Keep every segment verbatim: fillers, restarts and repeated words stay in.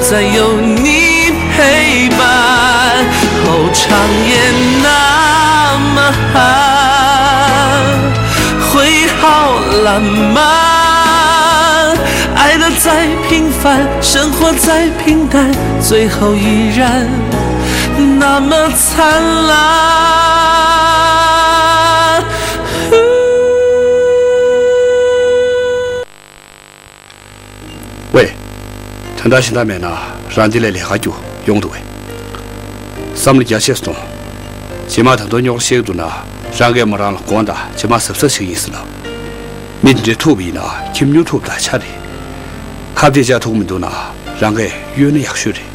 再有你陪伴，后长夜那么寒，会好浪漫。爱的再平凡，生活再平淡，最后依然那么灿烂。 喂། དོན་དག་གཞན་དག་མེད་ན་རང་འདི་ལ་ལས་ཀ་རྒྱུགས་ཡོང་འདུག་གས། བསམ་བློ་རྒྱ་ཆེ་སོང་། རྗེས་མ་ད་དུང་རྙོག་དྲ་བཤད་ཀྱི་འདུག་ན་རང་གིས་མོ་རང་ལ་དགོངས་དག་རྗེས་མ་གཟབ་གཟབ་བྱེད་ཀྱི་ཡིན་ཟེར་ལབ། མི་འདི་འདྲ་ཐུག་པ་ཡིན་ན་ཁྱིམ་ཉུང་ཐུག་པ་དང་ཆ་རེད། ཁ་གཏད་བཅག་ཐུབ་མི་འདུག་ན་རང་གིས་གཡོལ་ན་ཡག་ཤོས་རེད།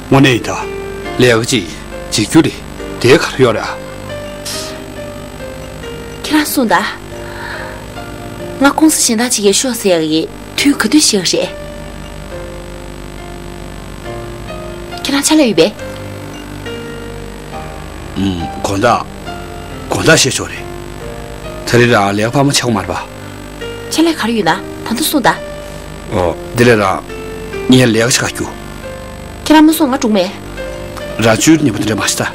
དངོས་གནས་ཡིན་ད། ལས་ཀ་ཅིག་བྱེད་རྒྱུ་རེད། དེ་ག་རེ་ཡོད་རེད་ཨ། ཁྱེད་རང་གསུངས་ད། ང་ཀུང་སི་གཞན་དག་ཅིག་གིས་ཤོག་ཟེར་ཡག་གི་དུས་ག་དུས་ཤེས་ཀྱི་རེད། ཁྱེད་རང་ཕྱག་ལས་ཡོད་པས། ཨུམ། དགོངས་དག་དགོངས་དག་བཞེས་ཆོག་རེད། ད་རེས་རང་ལས་ཀ་ཕར་མ་ཆགས་ཀྱི་མ་རེད་པ། ཕྱག་ལས་ག་རེ་ཡོད་ན་ད་དུང་གསུངས་དང་། ཨོ། འདི་ལས་རང་། ངས་ལས་ཀ་ཞིག་ག་རྒྱུགས། ཁྱེད་རང་མ་གསུངས་ང་འགྲོ་གི་མེད། རང་བཅུད་ཉེ་པོ་དེ་འདྲ་མ་བྱེད་ད།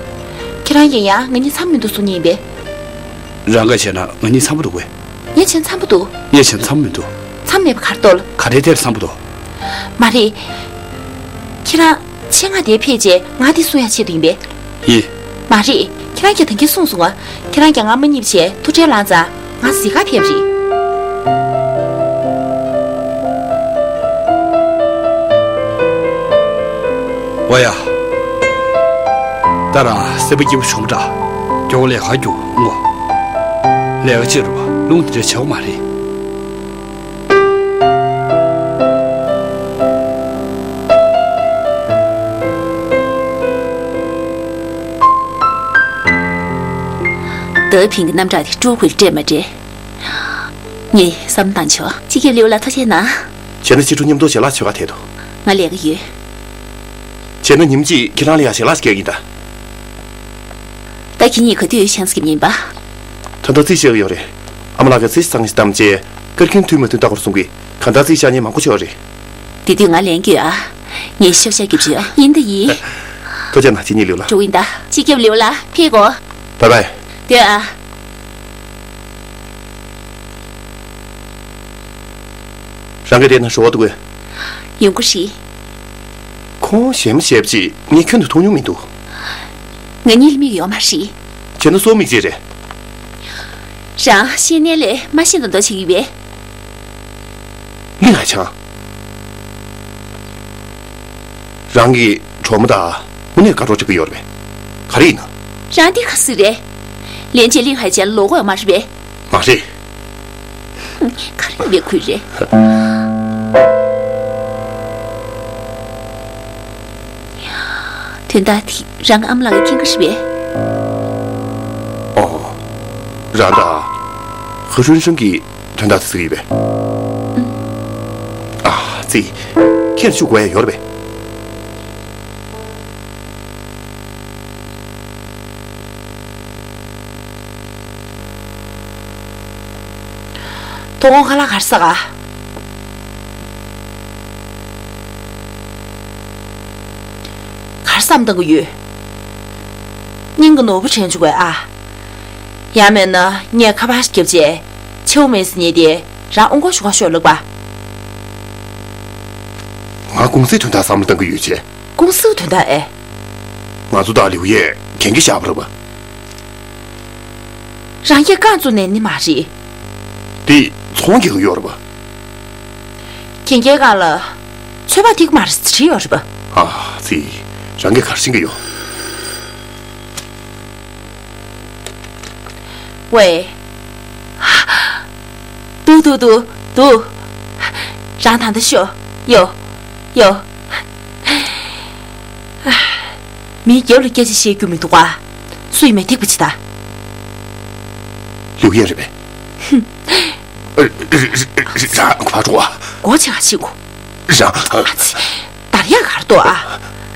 ཁྱེད་རང་ཡིན་ཡང་ང་གཉིས་འཚམས་མི་འདུག་གསུང་མཁན་ཡིན་པས། རང་གིས་བྱས་ན་ང་གཉིས་འཚམས་པོ་འདུག་གས། ངས་བྱས་ན་འཚམས་པོ་འདུག་ངས་བྱས་ན་འཚམས་པོ་མི་འདུག་འཚམས་མེད་པ་ག་རེ་འདུག་ག་རེ་དེར་འཚམས་པོ་འདུག་མ་རེད། ཁྱེད་རང་ཆེད་མངགས་དེར་ཕེབས་རྗེས་ང་འདི་གསུང་ཡག་ཆེད་དུ་ཡིན་པས། ཡིན། མ་རེད། ཁྱེད་རང་གིས་ད་གིན་གསུངས་སོང་ང་། ཁྱེད་རང་གིས་ང་མ་རྙེད་བྱས་ཐུགས་ཁྲལ་ལངས་ཙང་ང་གཟིགས་གར་ཕེབས་རེད། ཝ་ཡ། ད་རང་སེམས་པ་སྐྱིད་པོ་བྱུང་འདྲ། མགྱོགས་ལས་ཀ་རྒྱུགས་ངོ་། ལས་ཀ་བྱེད་རུང་རླུང་དེ་འདྲ་བྱེད་དགོས་མ་རེད། ད་ཕིང་གི་རྣམ་གྲངས་དེ་ཀྲུའུ་ཧུའེ་ལ་སྤྲད་མ་སྤྲད། ངས་བསམ་བློ་བཏང་ཆོག་སྤྱི་ཁྱབ་ལིའུ་ལགས་ཐུགས་རྗེ་གནང་། བྱས་ན་ཕྱི་དྲོ་མཉམ་དུ་ཞལ་ལག་མཆོད་གར་ཐད་དོ། ང་ལས་ཀ་ཡོད། བྱས་ན་ཉིན་གཅིག་ཁྱེད་རང་ལ་ཡང་ཞལ་ལག་ཅིག་སྐྱེལ་གྱི་ཡིན་ད། ད་ཁྱེད་གཉིས་ག་དུས་ཡོད་ཤང་སྐྱིད་ཡིན་པ། ད་ལྟ་རྩིས་བྱེད་ཀྱི་ཡོད་རེད། ཨ་མ་ལགས་ཀྱིས་རྩིས་བཟང་ཞིག་བདམས་རྗེས་སྐར་ཁྱོན་མཐུད་མ་མཐུད་ལྟ་སྐོར་གསུང་གི། གང་ལྟར་རྩིས་བཞག་མཁན་མང་པོ་ཡོད་རེད། དེ་དུས་ང་ལན་སྐྱོད་ཨ། ངས་ཤོག་ཤག་རྒྱབ་བྱོས་ཨ། ཡིན་ད་ཡིན། ཐུགས་རྗེ་གནང་། ཕྱི་ཉིན་ལིའུ་ལགས། འགྲོ་གི་ཡིན་ད། སྤྱི་ཁྱབ་ལིའུ་ལགས་ཕེབས་གོ། བའི་བའི། སྡོད་ཨ། རང་གིས་བལྟས་ན་ཧྲིལ་བོ་འདུག་གས། ཡོང་གི་རེད། ཁོང་གཞན་མ་བྱས་པ་ཅིག་ངས་ཁྱོན་དུ་མཐོང་མྱོང་མི་འདུག་ང་གཉིས་ལ་མིག་ཡོད་མ་རེད། བྱས་ན་སུའི་མིག་རྩིས་རེད། རང་ཤེས་ནའི་ལས་མ་ཤེས་མདོག་མདོག་བྱེད་ཀྱི་ཡོད་པས། ལིན་ཧའེ་ཆང་། རང་གི་གྲོགས་མོ་དང་དངོས་གནས་དགའ་རོགས་བྱེད་ཀྱི་ཡོད་རེད་པས། ག་རེ་ཡིན་ན། རང་འདི་ག་ཟིག་རེད། ལན་ཅེ་ལིན་ཧའེ་ཅན་ལོག་གི་ཡོད་མ་རེད་པས། མ་རེད། ག་རེ་ཡིན་པའི་ཁུལ་རེད། དོན་དག་དེ་རང་གི་ཨ་མ་ལགས་ཀྱིས་མཁྱེན་གྱི་རེད་པས། ཨོ། རང་དང་ཧུ་ཧྲུན་ཧྲུན་གྱི་དོན་དག་དེ་ཟེར་གྱི་ཡོད་པས། ཨ་ཙི། ཁྱེད་ཤུགས་དགོས་ཡ་ཡོད་རེད་པས། དོ་དགོང་ཁ་ལག་ག་རེ་ཟ་ག་ག་རེ་བསམ་བཏང་གི་ཡོད། སྙིང་གི་ནོར་བུ་དྲན་བཅུག་གས་ཨ། ཡང་མིན་ན་ངས་ཁ་པར་ཞིག་བརྒྱབ་རྗེས་ཕྱེ་མ་མེད་ཟེར་ཉེས་ཏེ་རང་དབུ་འཁོར་ཞུ་ག་ཤོག་ལབ་པ། ང་ཀུང་སིའི་དོན་དག་བསམ་བློ་བཏང་གི་ཡོད་ཅེས། ཀུང་སིའི་དོན་དག་ཨེ། ང་ཚོ་དང་ལིའུ་ཡས་གན་རྒྱ་བཞག་པ་རེད་པ། རང་གིས་རྐང་བཙུགས་ནས་ནི་མ་རེད། དེ་ཚོང་རྒྱག་གི་ཡོད་རེད་པ། གན་རྒྱའི་སྒང་ལ་ཚོད་དཔག་ཐིག་མ་རེད་བྲིས་ཡོད་རེད་པ། ཨ་ཙི། རང་གིས་ག་རེ་ཤེས་ཀྱི་ཡོད། ཝེ། འདུག་འདུག་འདུག་འདུག་རང་ད་ལྟ་ཤོག་ཡོ། ཡོ། མིའི་རྒྱབ་ལ་སྐད་ཆ་བཤད་རྒྱུ་མི་འདུག་ག་སུ་ཡིན་མིན་འདེགས་པ་བྱེད་ད། ལིའུ་ཡས་རེད་པས། ཧུམ། རང་ཁ་འགྲོ་བ། སྒོ་ཕྱེ་ག་ཕྱིན་གོ། རང་། ཨ་ཙི། འདར་ཡག་ག་རེ་འདུག་ཨ།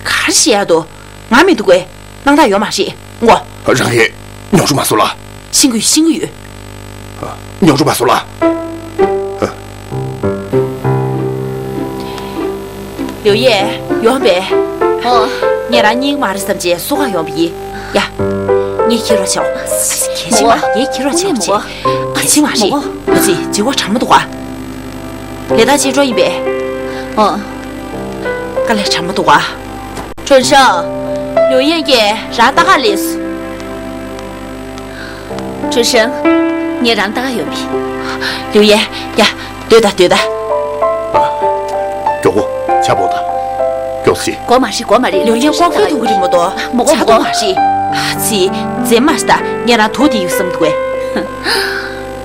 ག་རེ་བཤད་ཡག་འདུག་ང་མི་འདུག་གས། སྣང་དག་ཡོད་མ་རེད་ངོ་། རང་གིས་རྙོག་དྲ་མ་བཟོ་ལ། ཤེས་ཀྱི་ཡོད། ཤེས་ཀྱི་ཡོད། རྙོག་དྲ་མ་བཟོ་ལ། ལིའུ་ཡེ། ཡོང་པས། ཨོ། ངས་རང་རྙེད་མ་རེད་བསམ་བྱས་སུ་གང་ཡོང་པ་ཡིན། ཡ། ངས་ཁྱེར་རོགས་བྱའོ། གལ་ཆེ་མ་ངས་ཁྱེར་རོགས་བྱའོ་ཅེས། གལ་ཆེ་མ་རེད། ཨ་ཙི་བྱི་བ་གྲང་མོ་འདུག་ག་ལས་ད་ཅི་འགྲོ་ཡིན་པས། ཨོ། དཀའ་ལས་གྲང་མོ་འདུག་ག་ཁྲུན་ཧྲང་། ལིའུ་ཡེ་གིས་རང་ལྟ་ག་ལས། ཁྲུན་ཧྲང་། ངས་རང་ལྟ་ག་ཡོང་པས། ལིའུ་ཡེ། ཡ། སྡོད་ད་སྡོད་ད། ཨ། མགྱོགས་པོ་ཇ་ཕོག་ད། མགྱོགས་སེ། དགོས་མ་རེད་དགོས་མ་རེད། ལིའུ་ཡེ་ལྐོག་ལྐོག་འཐུང་གི་རེད་མ་གཏོགས་མོ་གོ་ཇ་མོ་འཐུང་གོ་མ་རེད། ཨ་ཙི། འཛེམ་མ་ཤི་ད། ངས་རང་དུག་དེ་ཡོད་བསམ་འདུག་གས།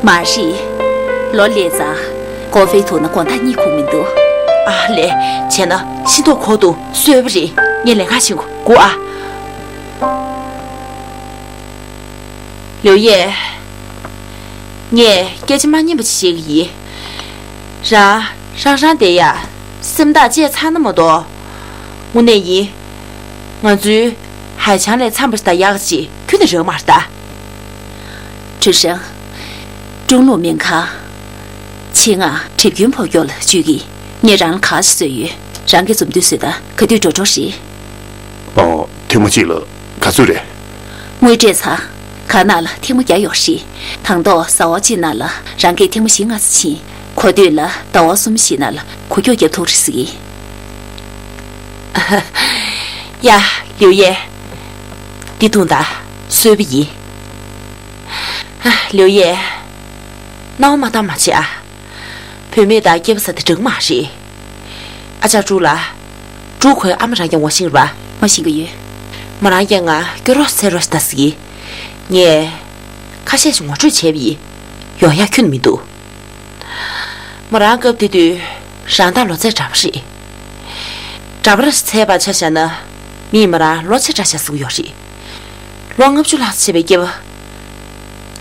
མ་རེད། ལོ་ལས་ཙང་ཀོ་ཧྥེ་འཐུང་ན་དགོང་དག་གཉིད་ཁུག་མི་འདུག་ཨ་ལས། བྱས་ན་ཤི་མདོག་ཁ་པོ་འདུག་སོས་པ་རེད། ངས་ལས་ཀ་བྱེད་དགོས་ཨ། ལིའུ་ཡེ། ངས་སྐད་ཆ་མ་སྙན་པ་ཅིག་བཤད་ཀྱི་ཡིན། རང་རང་རང་བསྡད་ཡ། སེམས་ཐག་བཅད་ཚར་ན་མ་གཏོགས། དངོས་གནས་ཡིན། ང་ཚོའི་ཧའེ་ཆང་ལས་འཚམས་པ་ཞིག་དང་ཡག་ཅིག་ཁྱོན་ནས་རག་མ་རེད་ད། ཁྲུན་ཧྲང་། ཀྲུང་ལུགས་སྨན་ཁང་། ཆེད་མངགས་གྲིབ་སྐྱོན་ཕོག་ཀྱོག་ལ་བཅོས་ཀྱིས་ངས་རང་ལ་ག་ཚོད་བཟོས་ཡོད། རང་གིས་འཛོམས་དུས་བཟོས་ད། ག་དུས་འགྲོ་འགྲོ་རེད། ཨོ། ཐེངས་མ་གཅིག་ལ་ག་ཚོད་རེད། དངུལ་སྤྲད་ཚར། ག་ནང་ལ་ཐེངས་མ་བརྒྱ་ཡོད་རེད། དང་ཐོག་ཟླ་བ་གཅིག་ནང་ལ་རང་གིས་ཐེངས་མ་བཞི་ལྔ་ཙམ་ཕྱིན། གོ་ཐོས་ལ་ཟླ་བ་གསུམ་བཞི་ནང་ལ་གོ་རྒྱུ་བརྒྱབ་ཐུབ་རེད་ཟེར་གི། ཡ། ལིའུ་ཡེ། འདི་འཐུང་ད། སོས་པ་ཡིན། ལིའུ་ཡེ། སྣང་བ་མ་བཏང་མ་བྱེད་ཨ། བུད་མེད་དང་སྐྱེས་པ་ཟེར་དེ་འདྲ་མ་རེད། ཨ་ཅག་ཀྲུའུ་ལགས། ཀྲུའུ་ཁོའི་ཨ་མ་རང་རྐྱང་ངོ་ཤེས་རེད་པ། ངོ་ཤེས་ཀྱི་ཡོད། མོ་རང་རྐྱང་ང་སྐྱོ་རོགས་སེ་རོགས་ཤིག་ད་ཟེར་གི། ངས་ཁ་ཤས་ཤིག་ངོ་སྤྲོད་བྱས་པ་ཡིན། ཡོང་ཡག་ཁྱོན་ནས་མི་འདུག་མོ་རང་སྐབས་དེ་དུས་རང་ད་ལོ་ཚད་འདྲ་པོ་རེད། འདྲ་པོ་ར་ཚད་པ་ཆ་བཞག་ན། མིས་མོ་རང་ལོ་ཆེ་དྲགས་ཤག་ཟེར་གྱི་ཡོད་རེད། ལོ་ལྔ་བཅུ་ལྷག་ཙམ་བྱས་པའི་སྐྱེས་པ།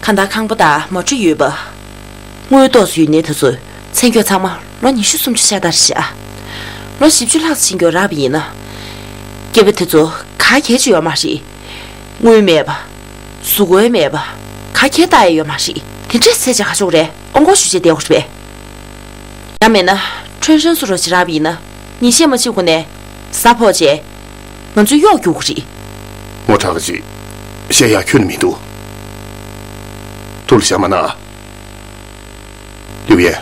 ཁ་མདའ་ཁང་པ་དང་མོ་ཊ་ཡོད་པ། དངུལ་ཏོག་ཙམ་ཡོད་ནི་དེ་ཚོ་མཚན་ཁྱོན་ཚང་མ་ལོ་ཉི་ཤུ་སུམ་ཅུ་ཤ་སྟག་རེད་ཤག་ལོ་བཞི་བཅུ་ལྷག་ཙམ་ཕྱིན་རྒྱུ་རག་པ་ཡིན་ན། སྐྱེས་པ་དེ་ཚོ་ག་གལ་ཅིག་ཡོད་མ་རེད། དངུལ་མེད་པ། གཟུགས་པོ་མེད་པ། ག་གལ་ལྟ་ཡ་ཡོད་མ་རེད། དེ་འདྲས་ཟེར་བྱས་ག་ཆོག་རེད། ཨོ་མགོ་ཞུ་བྱས་བསྡད་དགོས་རེད་པས། ཡང་མེད་ན་ཁྲུན་ཧྲན་སུ་རོ་ཅིག་རག་པ་ཡིན་ན། ཉིན་ཤས་མ་ཕྱིན་གོང་ནས་གཟའ་ཕོག་བྱས། ང་ཚོའི་གཡོག་རྒྱུག་གི་རེད། ངོ་ཁྲག་ཅིག་བཤད་ཡག་ཁྱོན་ནས་མི་འདུག་ཐུགས་ལ་བཞག་མ་གནང་། ལིའུ་ཡན།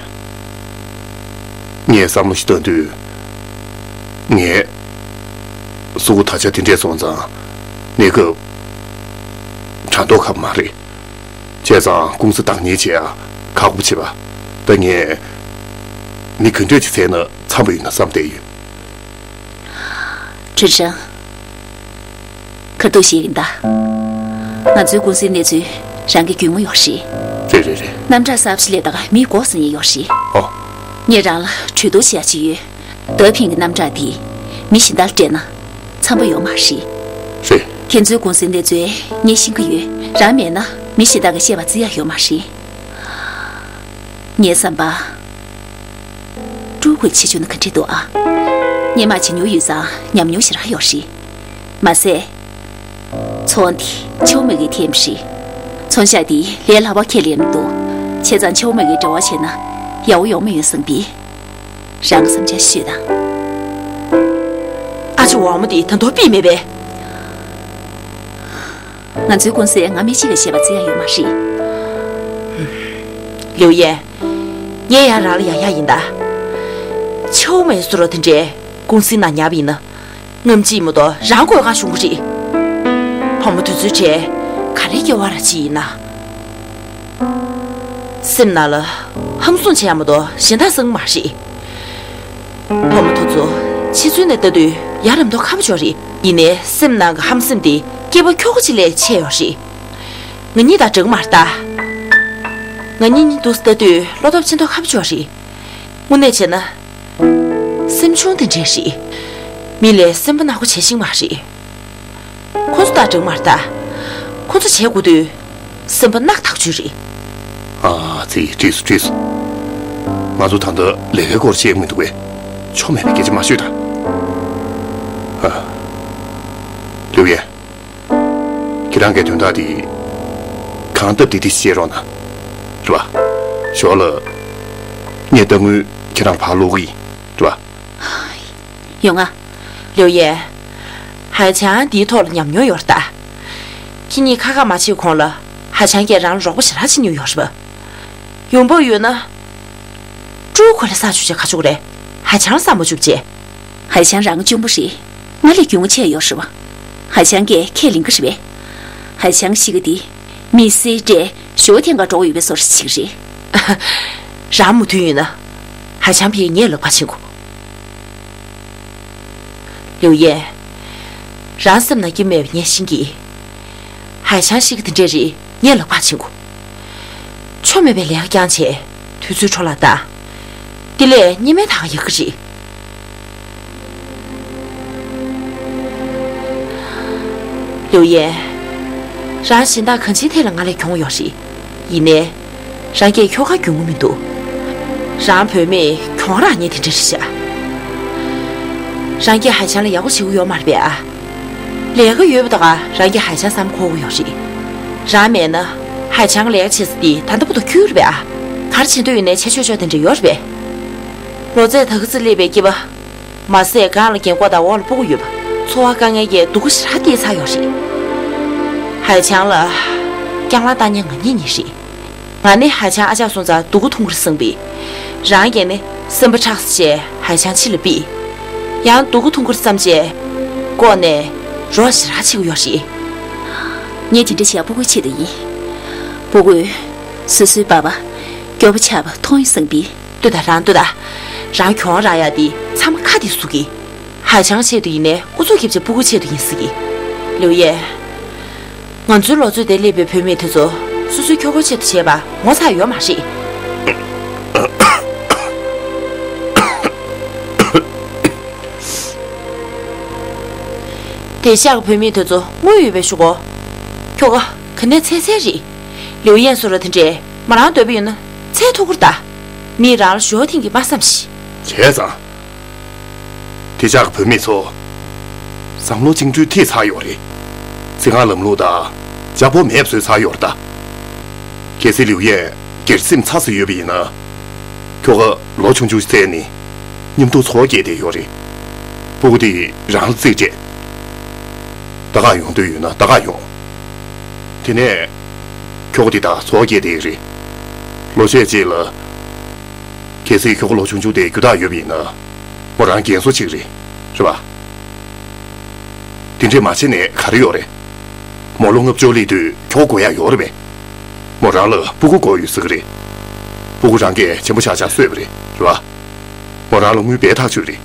ངས་བསམ་བློ་ཞིག་བཏང་དུས། ངས་གཟུགས་པོ་ད་ཆ་དེ་འདྲས་སོང་ཙང་གནས་སྐབས་དྲང་ཐོག་ཁབ་མ་རེད། བྱས་ཙང་ཀུང་སི་བདག་གཉེར་བྱེད་ཡ་ཁག་པོ་བྱེད་པ། ད་ངས་མི་ག་འདྲས་ཅིག་བཙལ་ན་འཚམ་པོ་ཡོད་ན་བསམ་བསྡད་ཡོད། ཁྲུན་ཧྲང་། ཁ་ཐུག་ཞིག་ཡིན་ད། ང་ཚོའི་ཀུང་སིའི་གནས་ཚུལ་རང་གིས་རྒྱུས་མངའ་ཡོད་རེད། རེད་རེད་རེད། རྣམ་གྲངས་གསར་པ་ཞིག་སླེབས་དང་མི་འགོག་ཟིན་ཡོད་རེད། ཨོ། ངས་རང་ལ་གྲོས་བསྡུར་བྱེད་ཡ་ཅིག་ཡོད། ད་ཕིང་གི་རྣམ་གྲངས་དེ་མི་གཞན་དག་ལ་སྤྲད་ན་འཚམ་པོ་ཡོད་མ་རེད། རེད། ཁྱེད་ཚོའི་ཀུང་སིའི་གནས་ཚུལ་ངས་ཤེས་ཀྱི་ཡོད། རང་མེད་ན་མི་གཞན་དག་གིས་བཤད་པ་བརྩི་ཡ་ཡོད་མ་རེད། ངའི་བསམ་པ། ཀྲུའུ་ཁོས་བྱེད་ཆོག་ན་ག་འདྲས་འདུག་ཨ། སྔོན་མ་བྱེད་མྱོང་ཡོད་ཙང་ཉམས་མྱོང་ཞེ་དྲག་ཡོད་རེད། མ་ཟད། ཚོང་འདི་ཆའོ་མེ་གིས་འཐེན་པ་རེད། ཚོང་ཤག་འདི་ལས་སླ་བ་ཁས་ལེན་མི་འདུག་བྱས་ཙང་ཆའོ་མེ་གིས་འབྲེལ་བ་བྱས་ན་ཡག་པོ་ཡོང་མི་ཡོང་བསམ་པས། རང་གི་བསམ་འཆར་ཤོད་དང་། ཨ་ཅོ་འོག་མ་འདི་ད་དུང་ཕུད་མེད་པས། ང་ཚོའི་ཀུང་སིས་ང་མི་གཅིག་གིས་བཤད་པ་བརྩི་ཡ་ཡོད་མ་རེད། ལིའུ་ཡན། ངས་ཡང་རང་ལ་ཡ་ཡ་ཡིན་ད། ཆའོ་མེ་སུ་རོ་དེ་འདྲས་ཀུང་སིའི་ནང་ཉར་བ་ཡིན་ན། ངམ་གཅིག་མ་གཏོགས་རང་དགོས་གང་བྱུང་གི་རེད། བུ་མོ་དེ་ཚོའི་གྲས་ག་རེ་སྐྱེ་བ་ར་ཅི་ཡིན་ན། སེམས་ནང་ལ་ཧམ་བཟུང་བྱེད་ཡ་མ་གཏོགས་གཞན་དག་བསམ་གི་མ་རེད། བུ་མོ་དེ་ཚོ་ཕྱི་ཚུལ་ནས་ལྟ་དུས་ཡ་རབས་མདོག་ཁ་པོ་ཅིག་རེད། ཡིན་ནའི་སེམས་ནང་གི་ཧམ་སེམས་དེ་སྐྱེས་པ་ཁྱོ་ག་ཅིག་ལས་ཆེ་ཡོད་རེད། ང་གཉིས་དང་འདྲ་གི་མ་རེད་ད། ང་གཉིས་གཉིས་འདུག་སེ་ལྟ་དུས་བློ་སྟོབས་ཆེ་མདོག་ཁ་པོ་ཅིག་རེད། དངོས་གནས་བྱས་ན། སེམས་ཆུང་དེ་འདྲས་རེད། མི་ལས་སེམས་པ་ནག་པོ་བྱེད་ཤེས་མ་རེད། ཁོ་ཚོ་དང་འདྲ་གི་མ་རེད་ད། ཁོ་ཚོ་བྱེད་དགོས་དུས། སེམས་པ་ནག་ཐག་ཆོད་རེད། ཨ་ཙི། འགྲིག་སོང་འགྲིག་སོང་། ང་ཚོ་ད་ལྟ་ལས་ཀའི་སྐོར་བཤད་ཀྱི་མི་འདུག་པས། ཆོ་མེད་པའི་སྐད་ཆ་མ་ཤོད་ད། ཨ། ལིའུ་ཡན། ཁྱེད་རང་གི་དོན་དག་དེ་གང་སྟབས་བདེ་བདེ་བཤད་རོགས་གནང་། རེད་པ། ཞོར་ལ། ངས་གཏའ་དངུལ་ཁྱེད་རང་ཕར་སློག་གི་ཡིན། རེད་པ། ཡོང་ང་། ལིའུ་ཡན། ཧའེ་ཆང་འདིའི་ཐོག་ལ་ཉམས་མྱོང་ཡོད་རེད་ད། ཁྱེད་གཉིས་ཁ་ཁ་མ་བྱེད་གོང་ལ་ཧའེ་ཆང་གིས་རང་ལ་རོགས་པ་ཞེ་དྲག་བྱེད་མྱོང་ཡོད་རེད་པ། ཡོང་འབབ་ཡོད་ན། ཀྲུའུ་ཁོ་ལ་ས་བཅུག་བྱས་ག་བཅུག་རེད། ཧའེ་ཆང་ལ་ས་མ་བཅུག་བྱས། ཧའེ་ཆང་རང་གཅུང་པོ་རེད། ང་ལས་རྒྱུས་མངའ་ཆེ་ཡོད་རེད་པ། ཧའེ་ཆང་གིས་ཁས་ལེན་གི་རེད་པས། ཧའེ་ཆང་ཤི་གི་དེ། མི་སེར་འདྲས་ཞོ་ཐེངས་ག་འགྲོ་གི་ཡོད་པའི་བཟོ་འདྲ་ཅིག་རེད། རང་མོས་མཐུན་ཡོད་ན། ཧའེ་ཆང་ཕེ་ངས་ལག་པ་ཕྱིན་གོ། ལིའུ་ཡན། རང་སེམས་ནང་སྐྱིད་མེད་པ་ངས་ཤེས་ཀྱི། ཧའེ་ཆང་ཤི་གི་དེ་འདྲས་རེད། ངས་ལག་པ་ཕྱིན་གོ། ཆོ་མེད་པའི་ལས་ཀ་རྐྱང་བྱས་དུས་ཚོད་འཕྲོ་བརླག་བཏང་། དེ་ལས་གཉིས་མེད་དང་ཡག་གི་རེད། ལིའུ་ཡན། རང་གཞན་དག་གང་ཅིའི་ཐད་ལ་ང་ལས་གྱོང་ཡོད་རེད། ཡིན་ནའི། རང་སྐད་ཁྱོ་ག་རྒྱུས་མངའ་མི་འདུག་རང་བུད་མེད་གྱོང་རག་མཁན་དེ་འདྲ་རེད་ཤག་རང་སྐད་ཧའེ་ཆང་ལ་ཡག་པོ་བྱེད་ཀྱི་ཡོད་མ་རེད་པས་ཨ། ལས་ཀ་ཡོད་པ་དང་རང་གི་ཧའེ་ཆང་བསམ་འཁོར་གྱི་ཡོད་རེད། རང་མེད་ན་ཧའེ་ཆང་ལས་ཀ་བྱེད་ས་དེ་ད་ལྟ་བར་དུ་ཁྱོད་རེད་པས་ཨ། ག་རེ་བྱེད་འདོད་ཡོད་ནའི་བྱེད་ཆོག་ཆོག་དེ་འདྲ་ཡོད་རེད་པས། ལོ་ཚད་ད་ག་ཚོད་སླེབས་པའི་སྐྱེས་པ། མ་ཟད་སྒང་ལ་རྒན་གོག་དང་འོག་ལ་སྤུ་གུ་ཡོད་པ། འཚོ་བ་དཀའ་ངལ་གྱིས་སྡུག་པོ་ཞེ་དྲག་སྟེར་ཚར་ཡོད་རེད། ཧའེ་ཆང་ལ་རྐྱང་ལག་བཏང་མཁན་ང་གཉིས་གཉིས་རེད། ང་ནི་ཧའེ་ཆང་ཨ་ཅག་སོང་ཙང་སྡུག་གུ་འཐུང་གི་རེད་བསམ་པས། རང་གིས་ནི་སེམས་པ་ཁྲག་ཟ་བྱས་ཧའེ་ཆང་ཕྱི་ལ་ཕུད། ཡང་སྡུག་གུ་འཐུང་གི་རེད་བསམ་བྱས། ལྐོག་ནས་རོགས་ཞེ་དྲག་བྱེད་ཀྱི་ཡོད་རེད། ངས་དེ་འདྲ་བྱས་སྤུ་གུའི་ཆེད་དུ་ཡིན། སྤུ་གུས་སོ་སོའི་པ་ཕ་སྐྱོ་པོ་ཆགས་པ་མཐོང་ཡོད་བསམ་པས། ལྟོས་དང་རང་ལྟོས་དང་། རང་གྱོང་རག་ཡག་དེ་ཚང་མ་ཁ་དེ་ཟུག་གི། ཧའེ་ཆང་ཆེད་དུ་ཡིན་ནའི་ཨུ་ཚུགས་རྒྱབ་བྱས་སྤུ་གུ་ཆེད་དུ་ཡིན་ཟེར་གི། ལིའུ་ཡན། ང་ཚོའི་ལོ་ཚོད་དེར་སླེབས་པའི་བུད་མེད་དེ་ཚོ་སོ་སོའི་ཁྱོ་ག་ཆེད་དུ་བྱས་པ་ངོ་ཚ་ཡོད་མ་རེད། དེང་སང་གི་བུད་མེད་དེ་ཚོ་དངུལ་ཡོད་པའི་ཞུ་གོ། ཁྱོ་ག་ག་ནས་འཚོལ་འཚོལ་རེད། ལིའུ་ཡན་བཟོ་འདྲ་དེ་འདྲས་མོ་རང་འདོད་པ་ཡོད་ན་འཚོལ་ཐུབ་ཀྱི་རེད་ད། མིས་རང་ལ་ཞོ་ཐེངས་ཀྱིས་མ་བསམ་ཞིག་བྱས་ཙང་། དེང་སང་གི་བུད་མེད་ཚོ། བསམ་བློ་བཅིངས་འགྲོལ་ཐེབས་ཚར་ཡོད་རེད། ཚིག་རྐང་ལམ་ལུགས་དང་། ལྕགས་པོ་མེད་པ་བཟོས་ཚར་ཡོད་རེད་ད། གལ་སྲིད་ལིའུ་ཡན་སྒེར་སེམས་ཚ་ས་ཡོད་པ་ཡིན་ན། ཁྱོ་ག་ལོ་ཆུང་ཆུང་བཙལ་ནས་མཉམ་དུ་འཚོ་བ་སྐྱེལ་བསྡད་ཡོད་རེད། སྤུ་གུ་དེ་རང་ལ་རྩིས་སྤྲད། ད་ག་ཡོང་འདོད་ཡོད་ན་ད་ག་ཡོང་། དེ་ནས་ཁྱོ་ག་དེ་དང་འཚོ་བ་སྐྱེལ་བསྡད་ཡོད་རེད། ལོ་ཤས་རྗེས་ལ། གལ་སྲིད་ཁྱོ་ག་ལོ་ཆུང་ཆུང་དེ་རྒྱུ་དག་ཡོད་པ་ཡིན་ན། མོ་རང་རྒན་གསོ་བྱེད་ཀྱི་རེད། རེད་པ། དེ་འདྲས་མ་བྱས་ནས་ག་རེ་ཡོད་རེད། མོ་ལོ་ལྔ་བཅུ་སླེབས་དུས་ཁྱོ་དགོས་ཡག་ཡོད་རེད་པས། མོ་རང་ལ་སྤུ་གུ་དགོས་ཡོད་ཟེར་གི་རེད། སྤུ་གུ་རང་གིས་ཆེན་པོ་ཆགས་ཆགས་གསོས་པ་རེད། རེད་པ། མོ་རང་ལ་དངུལ་འབེལ་ཐག་ཆོད་རེད།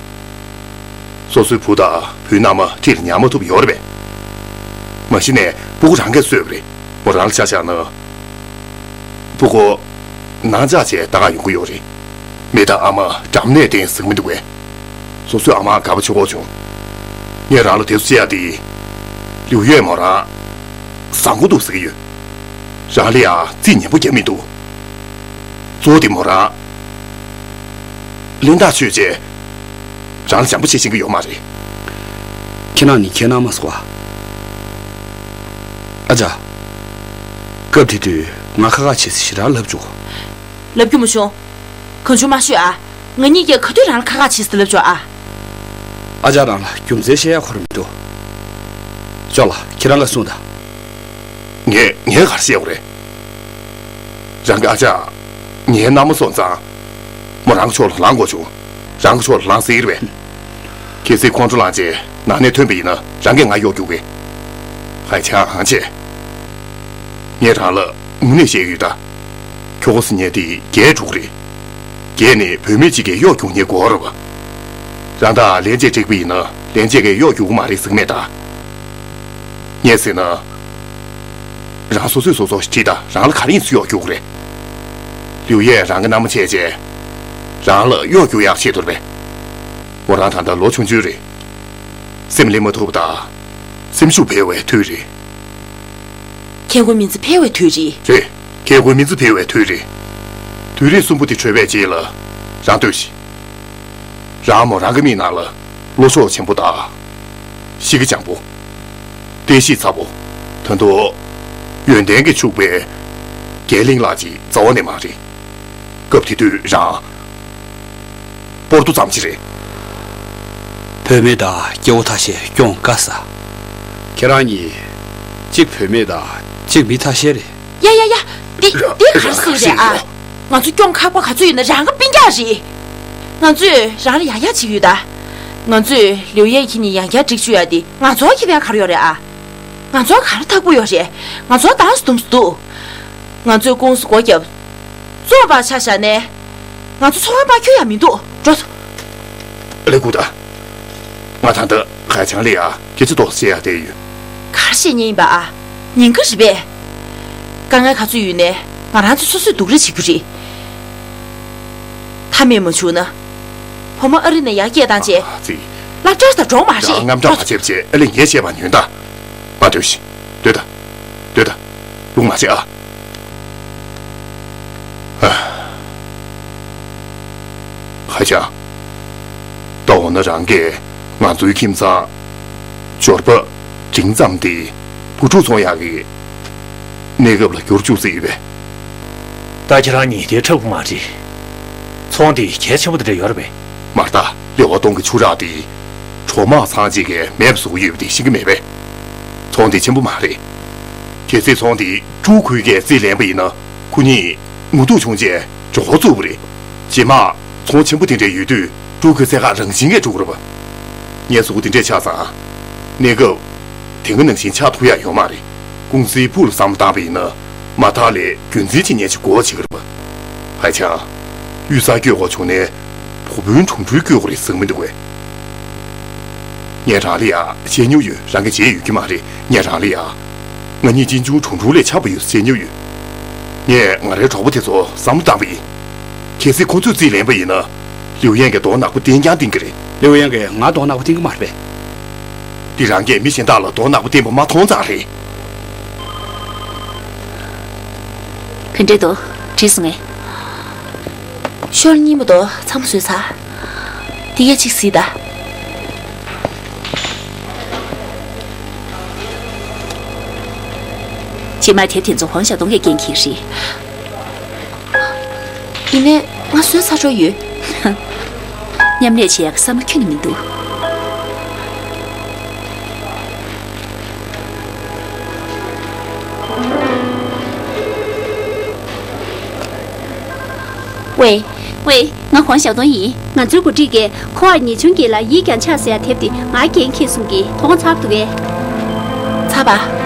སོ་སོའི་བུ་དང་བུའི་མནའ་མ་འཁྲིས་ལ་ཉར་མ་ཐུབ་ཡོད་རེད་པས། མ་གཞི་ནས་སྤུ་གུ་རང་གིས་གསོས་པ་རེད། མོ་རང་ལ་ཆ་བཞག་ན། སྤུ་གུ། ནང་འཇགས་བྱས་ལྟ་ག་ཡོང་གི་ཡོད་རེད། མི་དང་ཨ་མ་འགྲམ་ནས་བསྟེན་ཟེར་གི་མི་འདུག་གས། སོ་སོའི་ཨ་མ་དགའ་པོ་བྱེད་དགོས་བྱུང་། ངས་རང་ལ་དེ་ཚོ་བཤད་ཡ་དེ། ལིའུ་ཡོས་མོ་རང་། བཟང་པོ་འདུག་ཟེར་གི་ཡོད། རང་ལ་ཡང་རྩིས་ཉེས་པོ་རྒྱབ་མི་འདུག་གཙོ་བོ་དེ་མོ་རང་། གླེན་རྟགས་ཆོད་བྱས། རང་ལ་བྱམས་པོ་བྱེད་ཤེས་ཀྱི་ཡོད་མ་རེད། ཁྱེད་རང་ནི་ཁྱེད་རང་མ་སོང་ཨ། ཨ་ཅག་སྐབས་དེ་དུས་ང་ཁ་ཁ་བྱེད་ཟེར་ཞེ་དྲག་ལབ་བཅུག་ལབ་རྒྱུ་མ་བྱུང་། གང་བྱུང་མ་ཤོད་ཨ། ང་གཉིས་ཀྱིས་ག་དུས་རང་ལ་ཁ་ཁ་བྱེད་ཟེར་ལབ་བཅུག་ཨ། ཨ་ཅག་རང་ལ་རྒྱུ་མཚན་བཤད་ཡ་ཁོ་རང་མི་འདུག་ཅོག་ལ་ཁྱེད་རང་ག་གསུངས་དང་། ངས་ངས་ག་རེ་བཤད་དགོས་རེད། རང་གི་ཨ་ཅག་ངའི་མནའ་མ་སོང་ཙང་། མོ་རང་གི་ཕྱོགས་ལ་ལངས་དགོས་བྱུང་། རང་གི་ཕྱོགས་ལ་ལངས་ཟེར་བས། གལ་སྲིད་ཁོང་ཁྲོ་ལངས་རྗེས་ནང་ནས་ཐོན་པ་ཡིན་ན་རང་གིས་ང་གཡོག་རྒྱུག་གི། ཧའེ་ཆང་ཨང་ཆེ། ངས་རང་ལ་དངོས་གནས་བཤད་ཀྱི་ཡོད་ད། ཁྱོ་ག་ཟེར་མཁན་དེ་རྒྱའི་ཕྲུ་གུ་རེད། རྒྱའི་ནི་བུད་མེད་ཅིག་གིས་གཡོག་རྒྱུག་མཁན་དགོས་རེད་པ། རང་དང་ལྷན་རྒྱས་འགྲིག་པ་ཡིན་ན་ལྷན་རྒྱས་ཀྱིས་གཡོག་རྒྱུག་གི་མ་རེད་ཟེར་གི་མེད་ད། ངས་ཟེར་ན། རང་སོ་སོས་སོ་སོ་ཁྲིད་དང་རང་ལ་ག་རེ་ཡིན་ཟེར་གཡོག་རྒྱུག་གི་རེད། ལིའུ་ཡས་རང་གི་མནའ་མ་བྱས་རྗེས། རང་ལ་གཡོག་རྒྱུག་ཡག་ཆེད་དུ་རེད་པས། མོ་རང་ད་ལྟ་ལོ་ཆུང་ཆུང་རེད། སེམས་ལེན་མ་ཐུབ་པ་དང་། སེམས་ཤུགས་འཕེལ་བའི་དུས་རེད། ཁྱེད་ཁོའི་མི་ཚེ་འཕེལ་བའི་དུས་རེད། རེད། ཁྱེད་ཁོའི་མི་ཚེ་འཕེལ་བའི་དུས་རེད། དུས་རིམ་གསུམ་པོ་དེ་གྲོལ་བའི་རྗེས་ལ། རང་ལྟོས་ཤིག་རང་མོ་རང་གི་མིག་ནང་ལ་བློ་གཤོགས་ཆེན་པོ་དང་། གཤིས་ཀ་འཇམ་པོ། བརྟན་གཤིས་ཚ་པོ། ད་དུང་། ཡོན་ཏན་གྱིས་ཕྱུག་པའི་རྒྱལ་གླིང་ལགས་ཅིག་རྩ་བ་ནས་མ་རེད། སྐབས་དེ་དུས་རང་། སྤོར་ཏོ་ཙམ་ཅིག་རེད། བུད་མེད་དང་སྐྱེ་བོ་ཐ་ཤལ་སྐྱོང་དཀའ་ས། ཁྱེད་རང་གཉིས། གཅིག་བུད་མེད་དང་། གཅིག་མི་ཐ་ཤལ་རེད། ཡ་ཡ་ཡ། འདི་འདི་ག་རེ་ཟེར་རེད་ཨ། ང་ཚོ་སྐྱོང་ཁག་པོ་ག་ཚོད་ཡོད་ན་རང་གི་སྤུན་ཀྱག་རེད། ང་ཚོས་རང་ལ་ཡང་ཡང་བྱེད་ཀྱི་ཡོད་ད། ང་ཚོས་ལིའུ་ཡན་ཁྱེད་གཉིས་ཡང་བསྐྱར་འགྲིག་བཅུག་ཡ་དེ་ང་ཚོར་ཁེ་ཕན་ག་རེ་ཡོད་རེད་ཨ། ང་ཚོར་ག་རེ་ཐག་པོ་ཡོད་རེད། ང་ཚོར་དྭངས་སུ་དུམ་སུ་འདུག་ང་ཚོས་ཀུང་སི་སྒོ་བརྒྱབ། བཙོང་བར་ཆ་བཞག་ནས། ང་ཚོ་འཚོ་བ་མ་འཁྱོལ་ཡ་མི་འདུག་འགྲོ་སོང་། ལེ་ཀུ་ད། ང་ད་ལྟ་ཧའེ་ཆང་ལ་ཡ་སྐད་ཆ་ཏོག་ཙམ་བཤད་ཡ་བསྡད་ཡོད། ག་རེ་བཤད་མཁན་ཡིན་པ་ཨ། ཉེན་ཁ་རེད་པས། དཀའ་ངལ་ག་ཚོད་ཡོད་ནའི་ང་རང་ཚོ་སོ་སོས་སྡུག་རུས་བྱེད་རྒྱུ་རེད། མཐའ་མེད་མ་བྱུང་ན། བུ་མོ་ཨ་རི་ནས་ཡར་སྐད་བཏང་རྗེས། ཨ་ཙི། སློབ་གྲྭར་ད་འགྲོ་མ་རེད། ཡང་དངངས་སྐྲག་མ་བྱེད་བྱས་ཨ་ལེ་ངས་བཤད་པ་ཉོན་དང་། མ་སྡོད་ཤིག་སྡོད་ད། སྡོད་ད། རླུང་མ་བཅད་ཨ། ཧ་ཅང་། ད་འོ་ན་རང་གིས་ང་ཚོའི་ཁྱིམ་ཚང་། འབྱོར་པ་འབྲིང་ཙམ་དེ་བུ་ཕྲུག་འཚོང་ཡག་གི་གནས་སྐབས་ལ་བསྒྱུར་བཅུག་རྩིས་ཡོད་པས། ད་ཁྱེད་རང་གཉིས་དེ་འཁྲབ་གི་མ་རེད། ཚོང་དེ་གལ་ཆེན་པོ་དེ་འདྲ་ཡོད་རེད་པས། མ་རེད་ད། ལེ་ཝ་ཏོང་གི་ཆུ་རགས་དེ་གྲོག་མ་ཚང་གཅིག་གིས་མེད་པ་བཟོ་གི་ཡོད་པ་དེ་ཤེས་ཀྱི་མེད་པས། ཚོང་དེ་ཆེན་པོ་མ་རེད། གལ་སྲིད་ཚོང་དེ་ཀྲུའུ་ཁུའེ་གིས་རྩིས་ལེན་པ་ཡིན་ན། ཁོ་གཉིས་ངོ་ཐུག་བྱུང་རྗེས་འགྲོ་སོང་བཙུགས་པ་རེད། རྗེས་མ་ཚོང་ཆེན་པོ་དེ་འདྲ་ཡོད་དུས་ཀྲུའུ་ཁུའེ་ཚད་བཀག་རང་བཞིན་གྱིས་འགྲོ་གི་རེད་པ། ངའི་གཟུགས་པོ་དེ་འདྲས་ཆགས་ཙང་། གནས་སྐབས་དེ་ག་ནང་བཞིན་ཆགས་ཐུབ་ཡ་ཡོད་མ་རེད། ཀུང་སིའི་ཕུགས་ལ་བསམ་བློ་བཏང་པ་ཡིན་ན། མ་མཐའ་ལ་རྒྱུན་འཛིན་བྱེད་མཁན་ཞིག་དགོས་བྱེད་ཀྱི་རེད་པ། ཧའེ་ཆང་། གཡུལ་སར་སྐྱོད་དགོས་བྱུང་ནས། བུ་སྤུན་ཁྲུང་ཁྲུང་སྐྱོད་དགོས་རེད་ཟེར་གྱི་མི་འདུག་གས། ངས་རང་ལ་ཡ་བཤད་མྱོང་ཡོད། རང་གིས་བརྗེད་ཡོད་ཀྱི་མ་རེད། ངས་རང་ལ་ཡ། ང་གཉིས་གཅེན་གཅུང་ཁྲུང་ཁྲུང་ལས་ཆགས་པ་ཡོད་ཟེར་བཤད་མྱོང་ཡོད། ངས་ང་རའི་གྲོགས་པོ་དེ་ཚོར་བསམ་བློ་བཏང་པ་ཡིན། གལ་སྲིད་ཁོ་ཚོས་རྩིས་ལེན་པ་ཡིན་ན། ལིའུ་ཡན་གྱིས་མདོག་ནག་པོ་བསྟན་རྐྱང་བསྟན་གྱི་རེད། ལིའུ་ཡན་གྱིས་ང་མདོག་ནག་པོ་བསྟན་གྱི་མ་རེད་པས། འདི་རང་གིས་མི་གཞན་དག་ལ་མདོག་ནག་པོ་བསྟན་པ་མ་མཐོང་ཙང་རེད། ག་འདྲས་འདུག་བྲིས་སོང་ངས། ཤོར་སྙིང་པོ་དོ་ཚང་མ་བཟོས་ཚར། འདི་གས་གཅིག་གཟིགས་དང་། རྗེས་མ་དེབ་དེ་ཚོ་ཧོང་ཞའོ་ཏུང་གིས་སྐྱེལ་གྱི་རེད། ཡིན་ནའི་ང་བཟོས་ཚར་འགྲོ་ཡོད། མཉམ་ལས་བྱེད་ཡག་གི་བསམ་བློ་ཁྱོན་ནས་མི་འདུག་ཝེ། ཝེ། ང་ཧོང་ཞའོ་ཏུང་ཡིན། ང་ཚོའི་འགོ་ཁྲིད་ཀྱིས་ཁོ་ཨ་ཉི་ཆུང་སྐྱིད་ལ་ཡིད་ཀྱང་ཆགས་ཟེར་ཡ་དེབ་དེ་ང་འགན་འཁྱེར་གསུང་གི། མཐོང་ཚར་འདུག་གས། ཚར་བ།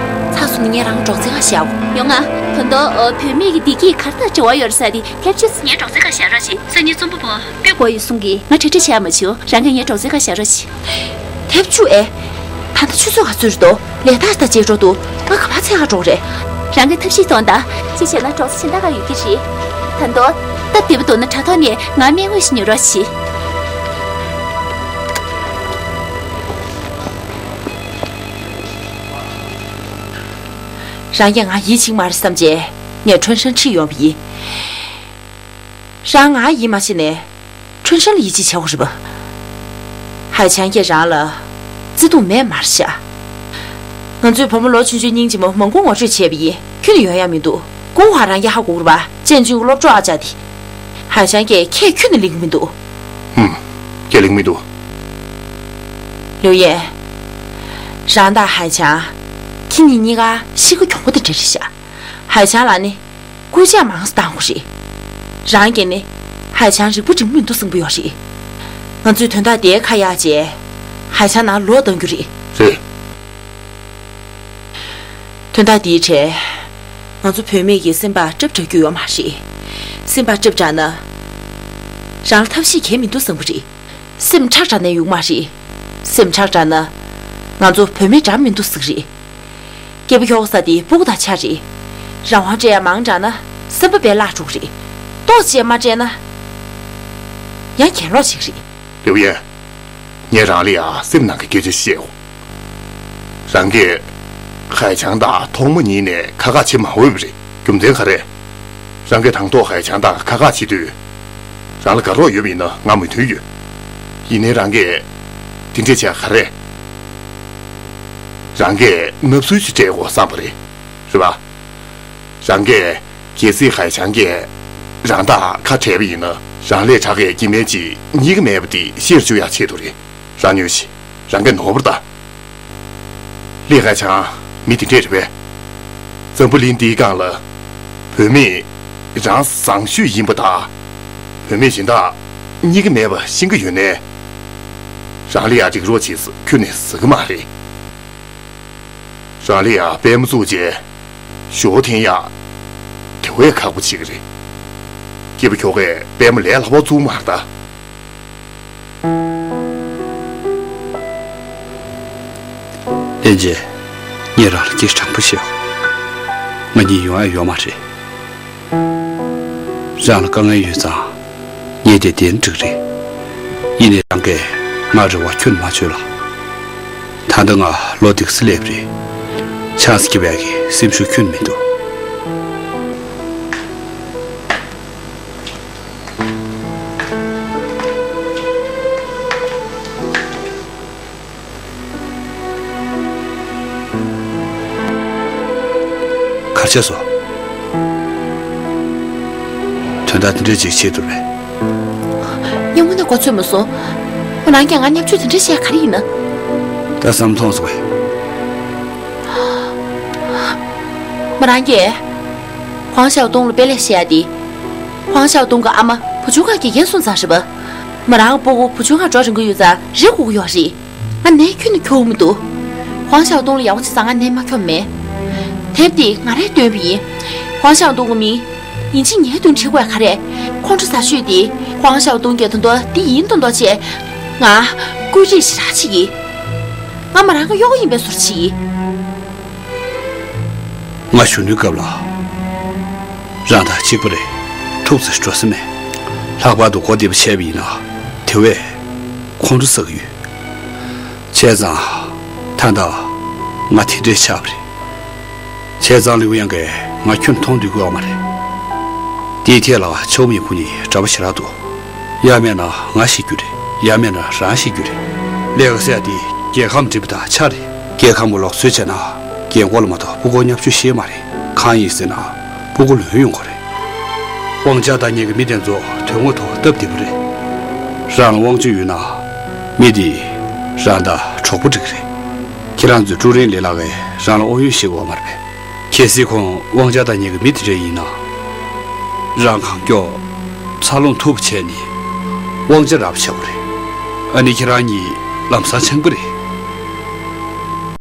ཚར་སོང་ན་ངས་རང་གྲོགས་རྩེ་ཁ་བཞག་གོ། ཡོང་ང་། ད་དུང་། ཨོ། བུད་མེད་ཀྱི་བདེ་སྐྱིད་ག་རེ་དང་འབྲེལ་བ་ཡོད་རེད་ཟེར་དེ་ཐེབས་ཆུ་ངའི་གྲོགས་རྩེ་ཁ་བཞག་རོགས་བྱེད། སང་ཉིན་རྩོམ་པ་པོ་སྤུ་གུ་ཡོད་གསུང་གི། ང་གྲ་སྒྲིག་བྱེད་ཡ་མ་བྱུང་། རང་གིས་ངའི་གྲོགས་རྩེ་ཁ་བཞག་རོགས་བྱེད། ཐེབས་ཆུ་ཨེ། ད་ལྟ་ཆུ་ཚོད་ག་ཚོད་རེད་དོ། ལས་ཐག་ད་ཅིག་འགྲོ་འདུག་ང་ག་པར་འཚོལ་ག་འགྲོ་དགོས་རེད། རང་གིས་ཐབས་ཤེས་གཏོང་དང་། གཅིག་བྱས་ན་གྲོགས་ཚོ་གཞན་དག་ག་ཡོད་ཀྱི་རེད། ད་དུང་། སྟབས་བདེ་པོ་འདུག་ན་དྲ་ཐོག་ནས་ང་སྨན་དངོས་ཤིག་ཉོ་རོགས་བྱེད། རང་གིས་ང་ཡིད་ཆེས་མ་རེད་བསམ་རྗེས་ངས་ཁྲོན་ཧྲན་ཁྲིད་ཡོང་བ་ཡིན། རང་ང་ཡིད་མ་ཆེས་ནས། ཁྲུན་ཧྲན་ལ་ཡིད་ཆེས་བྱ་དགོས་རེད་པ། ཧའེ་ཆང་གིས་རང་ལ་བརྩེ་དུང་མེད་མ་རེད་ཤག་ང་ཚོའི་བུ་མོ་ལོ་ཆུང་ཆུང་སྙིང་རྗེ་མོ་མང་པོ་ངོ་སྤྲོད་བྱས་པ་ཡིན། ཁྱོན་ནས་ཡོང་ཡ་མི་འདུག་ཀུང་ཧྭ་རང་གིས་ཧ་གོ་གི་རེད་པ། ཅན་ཅུན་གྱི་སློབ་གྲོགས་ཨ་ཅག་དེ། ཧའེ་ཆང་གིས་ཁས་ཁྱོན་ནས་ལེན་གྱི་མི་འདུག་ཧུམ། ཁས་ལེན་གྱི་མི་འདུག་ལིའུ་ཡན། རང་དང་ཧའེ་ཆང་། ཁྱེད་གཉིས་གཉིས་ཀ་གཤིས་ཀ་གྱོང་པོ་དེ་འདྲ་རེད་ཤག་ཧའེ་ཆང་ལ་ནི། སྐུལ་ལྕག་མང་ཙམ་བཏང་དགོས་རེད། རང་གིས་ནི། ཧའེ་ཆང་རིག་པ་འགྲིག་མི་འདུག་གསུང་གི་ཡོད་རེད། ང་ཚོས་དོན་དག་དེ་ཁ་གཡར་རྗེས། ཧའེ་ཆང་ནང་ལོག་གཏང་རྒྱུ་རེད། རེད། དོན་དག་འདིའི་གྲས། ང་ཚོ་བུད་མེད་ཀྱི་སེམས་པ་སྐྲག་རྒྱུ་ཡོད་མ་རེད། སེམས་པ་སྐྲག་དྲགས་ན། རང་ལ་ཐབས་ཤེས་གང་ཡང་མི་འདུག་གསུང་གི་རེད། སེམས་ཁྲག་དྲགས་ན་ཡོང་མ་རེད། སེམས་ཁྲག་དྲགས་ན། ང་ཚོ་བུད་མེད་འདྲ་མི་འདུག་ཟེར་གི་རེད། སྐྱེས་པ་ཁྱོ་ག་ས་དེ་སྤུ་གུ་དང་ཆ་རེད། རང་དབང་སྤྲད་ཡ་མང་དྲགས་ན་སེམས་པ་དཔེ་བརླག་འགྲོ་གི་རེད། ཏོག་ཙམ་མ་སྤྲད་ན་ཡང་གྱེན་ལོག་བྱེད་ཀྱི་རེད། ལིའུ་ཡན། ངས་རང་ལ་ཡ་སེམས་ནང་གི་སྐད་ཆ་བཤད་འོ། རང་གིས་ཧའེ་ཆང་དང་ཐོག་མ་ཉིད་ནས་ཁ་ཁ་བྱེད་མ་འོས་པ་རེད། རྒྱུ་མཚན་ག་རེ། རང་གིས་དང་ཐོག་ཧའེ་ཆང་དང་ཁ་ཁ་བྱེད་དུས། རང་ལ་དགའ་རོགས་ཡོད་པ་ཡིན་ན་ང་མོས་མཐུན་ཡོད། ཡིན་ནའི་རང་གིས་དེ་འདྲས་བྱས་ག་རེ། རང་གིས་མནབ་སྲོལ་ཞིག་སྤྲད་དགོས་བསམ་པ་རེད། རེད་པ། རང་གིས་གལ་སྲིད་ཧའེ་ཆང་གིས་རང་དང་ཁ་བྲལ་བ་ཡིན་ན་རང་ལས་དྲག་གི་སྐྱེ་དམན་ཅིག་རྙེད་ཀྱི་མེད་པ་དེ་ཤེས་བཅུག་ཡག་ཆེད་དུ་རེད། རང་ཉོན་ཞིག་རང་གིས་ནོར་བ་རེད་ད། ལི་ཧ་ཆང་མི་དེ་འདྲས་རེད་པས། འཛམ་བུ་གླིང་འདིའི་སྒང་ལ་བུད་མེད་རང་བཟང་ཤོས་ཡིན་པ་དང་། བུད་མེད་གཞན་དག་གཉིས་ཀ་མེད་པ་ཤེས་ཀྱི་ཡོད་ནའི། རང་ལ་ཡ་འགྲིག་རོགས་བྱེད་ཟེར་ཁྱོན་ནས་ཟེར་གྱི་མ་རེད། རང་ལ་ཡ་པད་མ་བཙུགས་རྗེས་ཞོ་འཐེན་ཡག་དེ་བས་ཁག་པོ་བྱེད་ཀྱི་རེད། སྐྱེས་པ་ཁྱོ་གས་པད་མ་ལས་སླ་པོ་བཙུགས་མ་རེད་ད། ལྷན་རྒྱས། ངས་རང་ལ་སྐད་ཆ་དྲང་པོ་བཤད། ང་གཉིས་ཡོང་ཡ་ཡོད་མ་རེད། རང་ལ་དཀའ་ངལ་ཡོད་ཙང་། ངས་དེ་བདེན་འགྲིག་རེད། ཡིན་ནའི་རང་གིས་ང་རེ་བ་ཁྱོན་མ་བཅོལ་ལ། ད་ལྟ་ང་ལོ་འདི་ག་ཚོད་སླེབས་རེད། ཆང་ས་སྐྱིད་པའི་གི་སེམས་ཤུགས་ཁྱོན་མི་འདུག་གར་བྱས་སོ། དོན་དག་འདི་འདྲ་ཅིག་ཆེད་དུ་རེད། ངས་དངོས་གནས་གོ་ཚོད་མ་སོང་། ཁོ་རང་གིས་ང་བརྙས་བཅོས་དེ་འདྲ་བཤད་ག་རེ་ཡིན་ན། ད་བསམ་མཐོང་སོང་བས། མོ་རང་གིས། ཧོང་ཞའོ་ཏུང་ལ་དཔེ་ལེགས་བཤད་ཡ་དེ། ཧོང་ཞའོ་ཏུང་གི་ཨ་མ་བུ་ཆུང་ཁ་དགེ་རྒན་སོང་ཙང་རེད་པ། མོ་རང་གི་སྤུ་གུ་བུ་ཆུང་ཁ་འགྲོ་རན་གི་ཡོད་ཙང་རེད་དགོས་ཀྱི་ཡོད་རེད། ང་ནད་ཁྱོན་ནས་འཁྱོག་མི་འདུག་ཧོང་ཞའོ་ཏུང་ལ་ཡག་པོ་བྱས་ཙང་ང་ནད་མ་འཁྱོག་མེད། དེབ་འདི་ང་རས་བཏོན་པ་ཡིན། ཧོང་ཞའོ་ཏུང་གི་མིང་ཡིན་གཅིག་ཉིས་བཏོན་བྲིས་དགོས་ག་རེད། ཁོང་ཁྲོ་ཟ་ཤོས་དེ། ཧོང་ཞའོ་ཏུང་གིས་ད་དུང་འདི་ཡིན་མདོག་མདོག་བྱས། ང་བཀོད་སྒྲིག་ཞེ་དྲག་བྱེད་ཀྱི། ང་མོ་རང་གི་གཡོག་པོ་ཡིན་པའི་བཟོ་འདྲ་བྱེད་ཀྱི། ང་གཞོན་ནུའི་སྐབས་ལ་རང་དང་གཅིག་པ་རེད། ཐུག་ཙམ་འགྲོ་ས་མེད། ལྷག་པར་དུ་མགོ་བདེ་པོ་བྱས་པ་ཡིན་ན་དེ་བས་ཁོང་ཁྲོ་ཟ་གི་ཡོད། བྱས་ཙང་ད་ལྟ་ང་དེ་འདྲས་ཆགས་པ་རེད། བྱས་ཙང་ལིའུ་དབྱང་གིས་ང་ཁྱོན་མཐོང་འདོད་ཀྱི་ཡོད་མ་རེད། དེའི་ཐད་ལ་ཆའོ་མི་ཁོ་གཉིས་འདྲ་པོ་ཞེ་དྲག་འདུག་ཡང་མིན་ན་ང་ཤི་རྒྱུ་རེད། ཡང་མིན་ན་རང་ཤི་རྒྱུ་རེད། ལས་ཀ་ཟེར་ཡ་དེ་རྒྱལ་ཁམས་འགྲིམ་པ་དང་ཆ་རེད། རྒྱལ་ཁམས་ལ་ལོག་འཚོལ་བྱས་ན་རྒན་འཁོགས་ལ་མ་གཏོགས་སྤུ་གུར་བརྙས་བཅོས་ཤེས་མ་རེད། གང་ཡིན་ཟེར་ན་སྤུ་གུ་ལོན་ཡོང་གི་རེད། དབང་ཆ་དང་ཉེ་གི་མི་དེ་ཚོ་དོན་དངོས་ཐོག་སྟབས་བདེ་པོ་རེད། རང་ལ་དབང་ཆ་ཡོད་ན་མི་དེ་རང་དང་གྲོགས་པོ་འགྲིག་གི་རེད། ཁྱེད་རང་ཚོའི་ཀྲུའུ་རིན་ལི་ལགས་ཀྱིས་རང་ལ་དབང་ཡོད་ཤེས་ཀྱི་ཡོད་མ་རེད་པས། གལ་སྲིད་ཁོང་དབང་ཆ་དང་ཉེ་གི་མི་དེ་འདྲ་ཡིན་ན། རང་གང་མགྱོགས་འཚར་ལོངས་ཐུབ་པ་བྱས་ནས་དབང་ཆ་རག་པ་བྱ་དགོས་རེད། ཨ་ནི་ཁྱེད་རང་གཉིས་ལམ་སང་འཆམ་གི་རེད།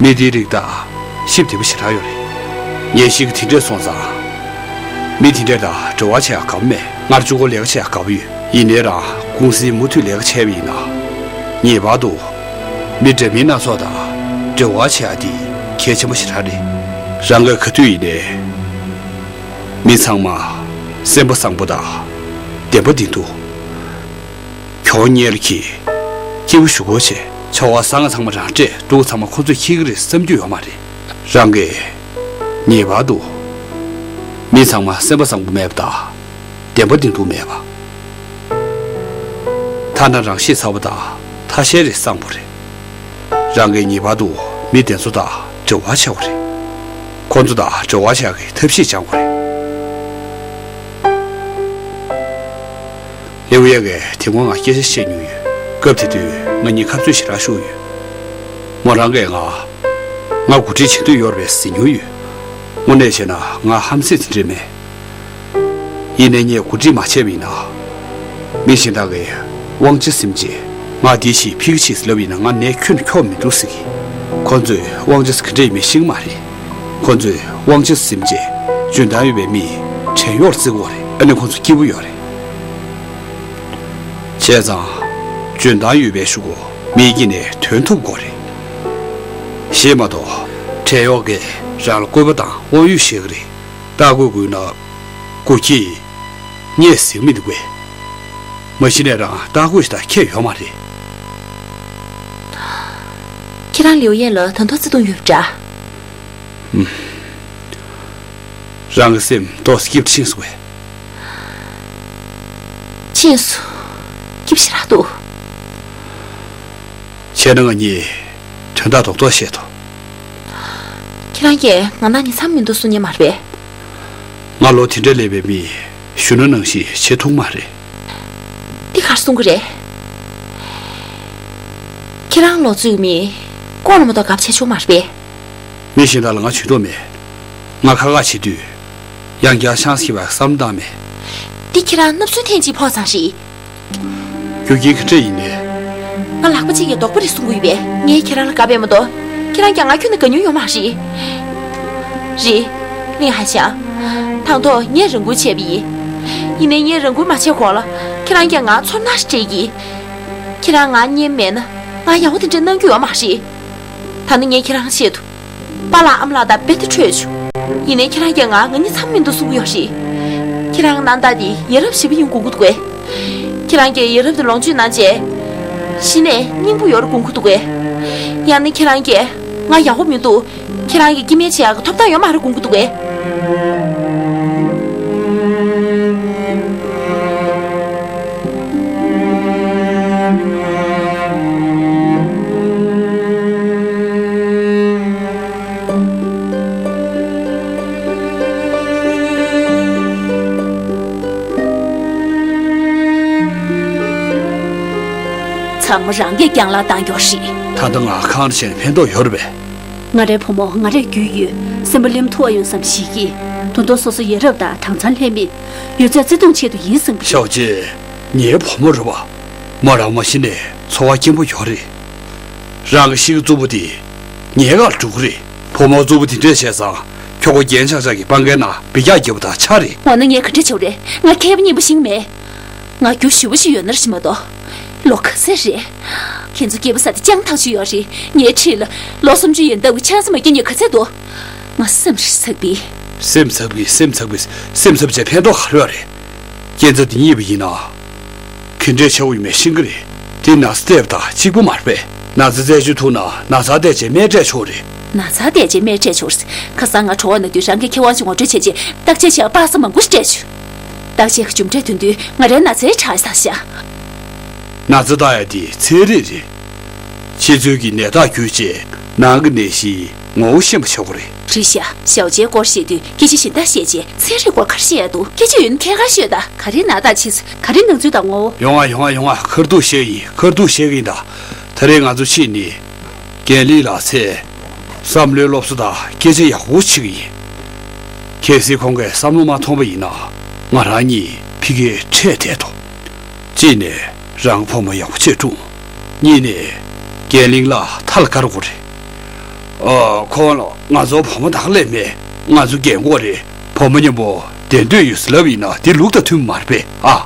མི་དེའི་རིགས་དང་ཞིབ་བདེ་པོ་ཞེ་དྲག་ཡོད་རེད། ངས་ཤེས་ཀྱི་དེ་འདྲས་སོང་ཙང་། མི་དེ་འདྲས་དང་འབྲེལ་བ་བྱེད་ཡག་དགའ་པོ་མེད། སྔར་གཅིག་པོ་ལས་ཀ་བྱེད་ཡག་དགའ་པོ་ཡོད། ཡིན་ནའི་རང་ཀུང་སིའི་མུ་མཐུད་ལས་ཀ་བྱས་པ་ཡིན་ན། ངེས་པར་དུ་མི་འདྲ་མིན་སྣ་ཚོགས་དང་འབྲེལ་བ་བྱེད་ཡག་དེ་གལ་ཆེན་པོ་ཞེ་དྲག་རེད། རང་གིས་ག་དུས་ཡིན་ནའི་མི་ཚང་མ་སེམས་པ་བཟང་པོ་དང་བདེ་པོ་བསྡད་འདུག་གྱོང་ཉེ་ལ་ཁྱི། སྐྱིད་པོ་ཞུ་སྒོ་བྱས། ཆོ་ག་བཟང་ང་ཚང་མ་རང་སྤྲད། སྡུག་ཚང་མ་ཁོ་ཚོས་འཁྱེར་གི་རེད་བསམ་རྒྱུ་ཡོད་མ་རེད། རང་གིས་ངེས་པར་དུ་མི་ཚང་མ་སེམས་པ་བཟང་པོ་མེད་པ་དང་བདེན་པ་བདེན་ཐུག་མེད་པ། ཐ་ན་རང་ཤི་ཚར་བ་དང་ཐ་ཤལ་རེད་བཟང་པོ་རེད། རང་གིས་ངེས་པར་དུ་མི་དེ་ཚོ་དང་འབྲེལ་བ་བྱེད་དགོས་རེད། ཁོ་ཚོ་དང་འབྲེལ་བ་བྱེད་ཡག་གི་ཐབས་ཤེས་སྦྱང་དགོས་རེད། ལེའུ་ཡ་གིས་དེ་སྔོན་ང་སྐད་ཆ་བཤད་མྱོང་ཡོད། སྐབས་དེ་དུས་ང་གཉིས་ཁ་རྩོད་ཞེ་དྲག་ཤོར་ཡོད། མོ་རང་གིས་ང་ང་འགོ་ཁྲིད་བྱེད་འདོད་ཡོད་རེད་པས་ཟེར་མྱོང་ཡོད། དངོས་གནས་བྱས་ན་ང་ཧམ་སེམས་དེ་འདྲས་མེད། ཡིན་ནའི་ངས་འགོ་ཁྲིད་མ་བྱས་པ་ཡིན་ན། མི་གཞན་དག་གིས་དབང་ཆ་ཟིན་རྗེས་ང་འདི་བྱེད་ཕ་གི་བྱེད་ཟེར་ལབ་ཡིན་ན་ང་ནས་ཁྱོན་འཁྱོག་མི་འདུག་ཟེར་གི། ཁོ་ཚོས་དབང་ཆ་ཟེར་ག་འདྲས་ཡིན་མིན་ཤེས་ཀྱི་མ་རེད། ཁོ་ཚོས་དབང་ཆ་ཟིན་རྗེས་འཇོན་ཐང་ཡོད་པའི་མི་བྲན་གཡོག་རྩི་དགོས་རེད། ཨ་ནི་ཁོ་ཚོ་སྐྱིད་པོ་ཡོད་རེད། བྱས་ཙང་། འཇོན་ཐང་ཡོད་པའི་གཞུག་གུ་མིའི་དཀྱིལ་ནས་ཐོན་ཐུབ་དགོས་རེད། ཞེས་མ་གཏོགས། བྲན་གཡོག་གིས་རང་ལ་བཀོད་པ་དང་དབང་ཡོད་བཤད་གི་རེད། རྟ་རྒོད་རྒུད་ན་སྒོ་ཁྱི་ཡིས་སྙད་ཟིག་མི་འདུག་པས། མ་གཞི་ནས་རང་རྟ་རྒོད་ཞིག་དང་ཁྱད་ཡོད་མ་རེད། ཁྱེད་རང་ལིའུ་ཡན་ལ་ད་དུང་བརྩེ་དུང་ཡོད་པ་འདྲ། རང་གི་སེམས་ཏོག་སྐྱིད་ཕྱིན་སོང་བས། ཕྱིན་སོང་། སྐྱིད་ཞེ་དྲག་འདུག་བྱས་ན་ང་གཉིས་དོན་དག་རྡོག་རྡོག་བཤད་དོ། ཁྱེད་རང་གིས་ང་ནང་ཉིད་ཚང་མི་འདུག་གསུང་མཁན་མ་རེད་པས། ང་ལོ་དེ་འདྲ་སླེབས་པའི་མི་གཞོན་ནུ་ནང་བཞིན་བྱེད་ཐུབ་མ་རེད། འདི་གར་གསུང་གི་རེད། ཁྱེད་རང་ལོ་ཚོད་མི་ལྐོག་ལ་མ་གཏོགས་གབ་བྱེད་ཆོག་མ་རེད་པས། མི་གཞན་དག་ལ་ང་ཇུས་གཏོགས་མེད། ང་ཁ་ཁ་བྱེད་དུས། ཡང་བསྐྱར་ཆང་ས་ཁྱེར་བའི་བསམ་བློ་བཏང་མེད། འདི་ཁྱེད་རང་སྣབས་ཚུལ་ཐེངས་གཅིག་ཕོག་ཙང་རེད། རྒྱུ་རྐྱེན་ག་འདྲ་ཡིན་ནའི། ང་ལག་པ་གཅིག་གིས་རྡོག་པོ་རེ་བསྲུང་གི་ཡོད་པས། ངས་ཁྱེད་རང་ལ་དགའ་བས་མ་གཏོགས། ཁྱེད་རང་ཀྱང་ང་ཁྱོན་ནས་དགའ་མྱོང་ཡོད་མ་རེད། རེད། ལིང་ཧ་ཤང་། དང་ཐོག་ངས་རང་འགུལ་བྱས་པ་ཡིན། ཡིན་ནའི་ངས་རང་འགུལ་མ་བྱས་གོང་ལ་ཁྱེད་རང་ཀྱང་ང་ཚོར་སྣང་ཞིག་སྤྲད་ཀྱིས། ཁྱེད་རང་ང་མཉེས་མེད་ན་ང་ཡག་པོ་དེ་འདྲ་གནང་རྒྱུ་ཡོད་མ་རེད། ད་ནི་ངས་ཁྱེད་རང་ཆེད་དུ། པཱ་ལགས་ཨ་མ་ལགས་དང་རྦད་དེ་འཕྲོད་བྱུང་། ཡིན་ནའི་ཁྱེད་རང་ཀྱང་ང་ང་གཉིས་མཚམས་མི་འདུག་གསུང་གི་ཡོད་རེད། ཁྱེད་རང་གནམ་བདག་འདི་ཡ་རབས་ཞེ་པོ་ཡིན་དགོངས་ཀྱི་འདུག་གས། ཁྱེད་རང་གིས་ཡ་རབས་འདི་ལོངས་སྤྱོད་གནང་བྱས། གཞི་ནས་སྙིང་པོ་ཡོད་རེད་དགོངས་ཀྱི་འདུག་གས། ཡང་ན་ཁྱེད་རང་གིས་ང་ཡག་པོ་མི་འདུག་ཁྱེད་རང་གིས་སྐྱེ་དམན་བྱེད་ཡག་གི་ཐོབ་ཐང་ཡོད་མ་རེད་དགོངས་ཀྱི་འདུག་གས། ཚང་མ་རང་གིས་རྐྱང་ལག་བཏང་རྒྱུ་རེད། ད་ལྟ་ང་གང་བྱས་ནས་ཕན་ཐོགས་ཡོད་རེད་པས། ང་རའི་བུ་མོ་ང་རས་རྒྱུས་ཡོད། སེམས་པ་ལེམ་ཐུ་བ་ཡོང་བསམ་ཞིག་གིས། ད་དུང་སོ་སོ་ཡ་རབས་དང་གྲངས་ཚང་ལྷད་མེད། ཡོད་ཚད་བརྩེ་དུང་ཆེད་དུ་ཡིན་བསམ་གི། ཞའོ་ཅེ། ངའི་བུ་མོ་རེད་པ། མོ་རང་མ་གཞི་ནས་འཚོ་བ་སྐྱིད་པོ་ཡོད་རེད། རང་གི་གཤིས་ཀ་རྩུབ་པོ་དེ། ངའི་ཁ་ལ་འགྲོ་གི་རེད། བུ་མོ་རྩུབ་པོ་དེ་འདྲས་བྱས་ཙང་། ཁྱོ་ག་རྒན་ཆགས་ཆགས་ཀྱི་སྤང་ཁའི་ནང་འབུད་རྒྱག་རྒྱབ་པ་དང་ཆ་རེད། འོ་ན་ངས་ག་འདྲ་བྱེད་དགོས་རེད། ང་མཁས་པ་གཉན་པོ་ཞིག་མེད། ང་རྒྱུ་ཞེ་པོ་ཞིག་ཡོད་ན་ར་ཞིག་མ་གཏོགས། ལོ་ག་ཚད་རེད། ཁྱེད་ཚོ་སྐྱེས་པ་ས་དེ་སྤྱང་ཐག་ཆོད་ཡོད་རེད། ངའི་འཁྲིས་ལ་ལོ་སུམ་ཅུ་ཡན་འདབ་ཀྱི་ཆང་ས་མ་སྐྱེས་མཁན་ག་ཚད་འདུག་ང་སེམས་རེ་ཚགས་པས། སེམས་ཚགས་པས། སེམས་ཚགས་པས། སེམས་འཚབ་བྱས་ཕན་ཐོགས་ག་རེ་ཡོད་རེད། རྐྱེན་རྩ་འདི་རྙེད་པ་ཡིན་ན། ག་འདྲས་ཆེ་བོ་ཡིན་མིན་ཤེས་ཀྱི་རེད། དེ་ན་ཚ་བལྟས་པ་དང་གཅིག་པ་མ་རེད་པས། ན་ཚ་རྩད་གཅོད་ཐུབ་ན་ན་ཚ་བལྟས་བྱས་སྨན་སྤྲད་ཆོག་རེད། ན་ཚ་བལྟས་བྱས་སྨན་སྤྲད་ཆོག་རེད། ཁ་སང་ང་གྲོ་བ་ན་དུས་རང་གི་ཁེ་དབང་ཅིག་ངོ་སྤྲོད་བྱས་རྗེས་བརྟག་དཔྱད་བྱས་པ་སེ་མང་པོ་ཞིག་སྤྲད་བྱུང་། བརྟག་དཔྱད་ཀྱི་རྒྱུ་འབྲས་ཐོན་དུས་ང་རའི་ན་ཚའི་ཁྲག་ཟག་ཤག་ན་ཚ་བལྟ་ཡ་དེ་ཚན་རིག་རེད། ཕྱི་ཚུལ་གྱི་ནད་རྟགས་བརྒྱུད་བྱས་ནང་གི་ནད་གཞིའི་ངོ་བོ་ཤེས་པ་ཆོག་གི་རེད། རེད་ཤག་ཞའོ་ཅེའི་སྐོར་བཤད་དུས་སྐད་ཆ་གཞན་དག་བཤད་རྗེས་ཚན་རིག་སྐོར་ག་རེ་བཤད་ཡ་འདུག་སྐད་ཆ་ཡོད་ན་ཁྱེད་རང་ཤོད་དང་། ག་རེ་ན་རྟགས་ཕྱིས། ག་རེ་ནང་ཚུལ་དང་ངོ་བོ། ཡོང་ང་ཡོང་ང་ཡོང་ང་། ཁ་ཐུག་བཤད་ཀྱི་ཡིན། ཁ་ཐུག་བཤད་ཀྱི་ཡིན་ད། ད་རེས་ང་ཚོ་ཕྱིན་ནས། རྒན་ལིང་ལགས་ཚོས་བསམ་བློའི་སློབ་གསོ་དང་སྐད་ཆ་ཡག་པོ་བྱེད་ཀྱི་ཡིན། གལ་སྲིད་ཁོང་གིས་བསམ་བློ་མ་ཐོངས་པ་ཡིན་ན། ང་རང་གཉིས་ཕ་གིར་འཕྲད་བསྡད་དོ། གཅིག་ནས་རང་བུ་མོ་ཡག་པོ་ཅིག་སྒྲུང་། གཉིས་ནས་རྒན་ལིང་ལགས་མཐའ་ལ་བཀར་དགོས་རེད། ཨ། ཁོང་ལ་ང་ཚོ་བུ་མོ་དག་ལས་མེད། ང་ཚོ་རྒན་གོག་རེད། བུ་མོ་མཉམ་པོ་བསྡད་འདོད་ཡོད་ཟེར་ལབ་ཡིན་ན་དེ་ལུགས་དང་མཐུན་མ་རེད་པས་ཨ།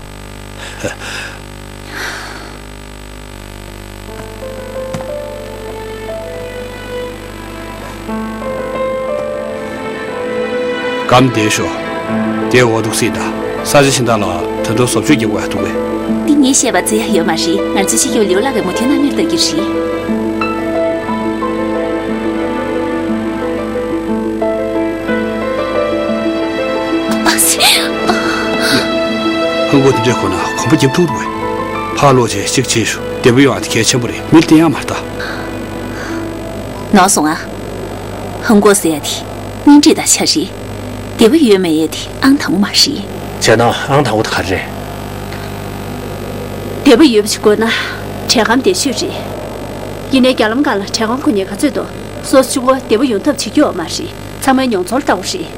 སྐམ་བསྡད་ཤོག་དེ་འོ་འདུག་སེ་ད། ས་ཆ་གཞན་དག་ལ་ད་དུང་བཟོ་བཅོས་རྒྱག་དགོས་ཡ་འདུག་གས། འདི་ངས་བཤད་པ་བརྩི་ཡ་ཡོད་མ་རེད། ང་ཚོའི་ཕྱི་རྒྱལ་ལུས་ལག་གི་མུ་མཐུད་ནང་མིར་ལྟ་གི་རེད། ཧང་གོ་དེ་འདྲས་ཁོ་ན་གོམ་པ་རྒྱབ་ཐུབ་འདུག་གས། ཕར་ལོག་བྱས་གཅིག་བྱེད་ཤོག་བདེ་པོ་ཡོང་ཡ་དེ་གལ་ཆེན་པོ་རེད། མིར་བསྟན་ཡ་མ་རེད་ད། ནོར་སོང་ཨ། ཧང་གོ་ཟེར་ཡ་དེ་གཉེན་སྒྲིག་དང་ཆ་རེད། བདེ་པོ་ཡོད་མེད་ཡ་དེ་ཨང་དང་པོ་མ་རེད། བྱས་ན་ཨང་དང་པོ་དེ་ག་རེ་རེད། བདེ་པོ་ཡོད་པ་ཞིག་དགོས་ན་འབྲས་སྐམ་བདེ་ཤོས་རེད། ཡིན་ནའི་རྒྱ་ལམ་སྒང་ལ་འབྲས་སྐམ་ཁོ་ནའི་ག་ཚོད་འདུག་སོ་སོ་གཅིག་པོ་བདེ་པོ་ཡོང་ཐབས་བྱེད་རྒྱུ་ཡོད་མ་རེད། ཚང་མའི་མྱོང་ཚོར་ལྟ་བུ་རེད།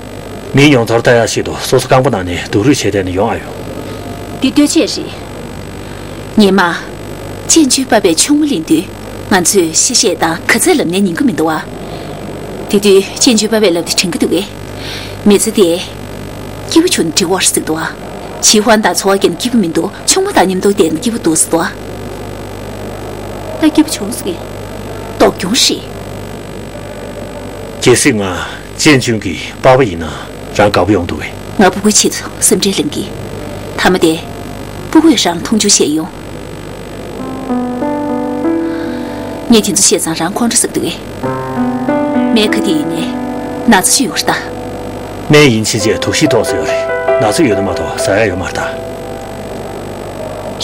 མིའི་མྱོང་ཚོར་ལྟ་ཡག་ཆེད་དུ་སོ་སོ་རྐང་པ་ནང་ནས་སྡུག་རུས་བྱས་བསྡད་ན་ཡོང་ཨ་ཡོང་། འདི་ལྟོས་ཆས་རེད། ཉི་མ། ཅན་ཅུན་པ་ཕས་ཆུང་མ་ལེན་དུས། ང་ཚོས་གཤེ་གཤེ་དང་ག་ཚད་ལབ་ནའི་ཉན་གི་མི་འདུག་བ། དེ་དུས་ཅན་ཅུན་པ་ཕས་ལབ་དེ་དྲན་གི་འདུག་གས། མི་ཚེ་དེ། སྐྱིད་པོ་བྱུང་ན་འགྲིག་གོ་ཟེར་གི་འདུག་བ། ཞི་ཧོན་དང་འཚོ་བ་སྐྱེལ་ན་སྐྱིད་པོ་མི་འདུག་ཆུང་མ་དང་མཉམ་དུ་བསྡད་ན་སྐྱིད་པོ་འདུག་ཟེར་འདུག་བ། ད་སྐྱིད་པོ་བྱུང་ཟེར་གི། སྡུག་གྱོང་རེད། གལ་སྲིད་ང་ཅན་ཅུན་གྱི་པ་ཕ་ཡིན་ན་རང་དགའ་པོ་ཡོང་འདུག་གས། ང་སྤུ་གུའི་ཆེད་དུ་སེམས་ཁྲལ་ལེན་གི། མཐའ་མ་དེ། སྤུ་གུས་རང་མཐོང་ཆུང་བྱས་ཡོང་། ངས་དེ་ཚོ་བཤད་ཙང་རང་ཁོང་ཁྲོ་ཟ་གི་འདུག་གས། སྨན་ཁང་དེ་ཡིན་ནའི། ན་ཚ་ཅིག་ཡོད་རེད་ད། སྨན་ཡིན་ཕྱིན་ཆད་དུག་ཤེད་ཐོག་ཟེར་བ་རེད། ན་ཚ་ཡོད་ན་མ་གཏོགས་ཟ་ཡ་ཡོད་མ་རེད་ད།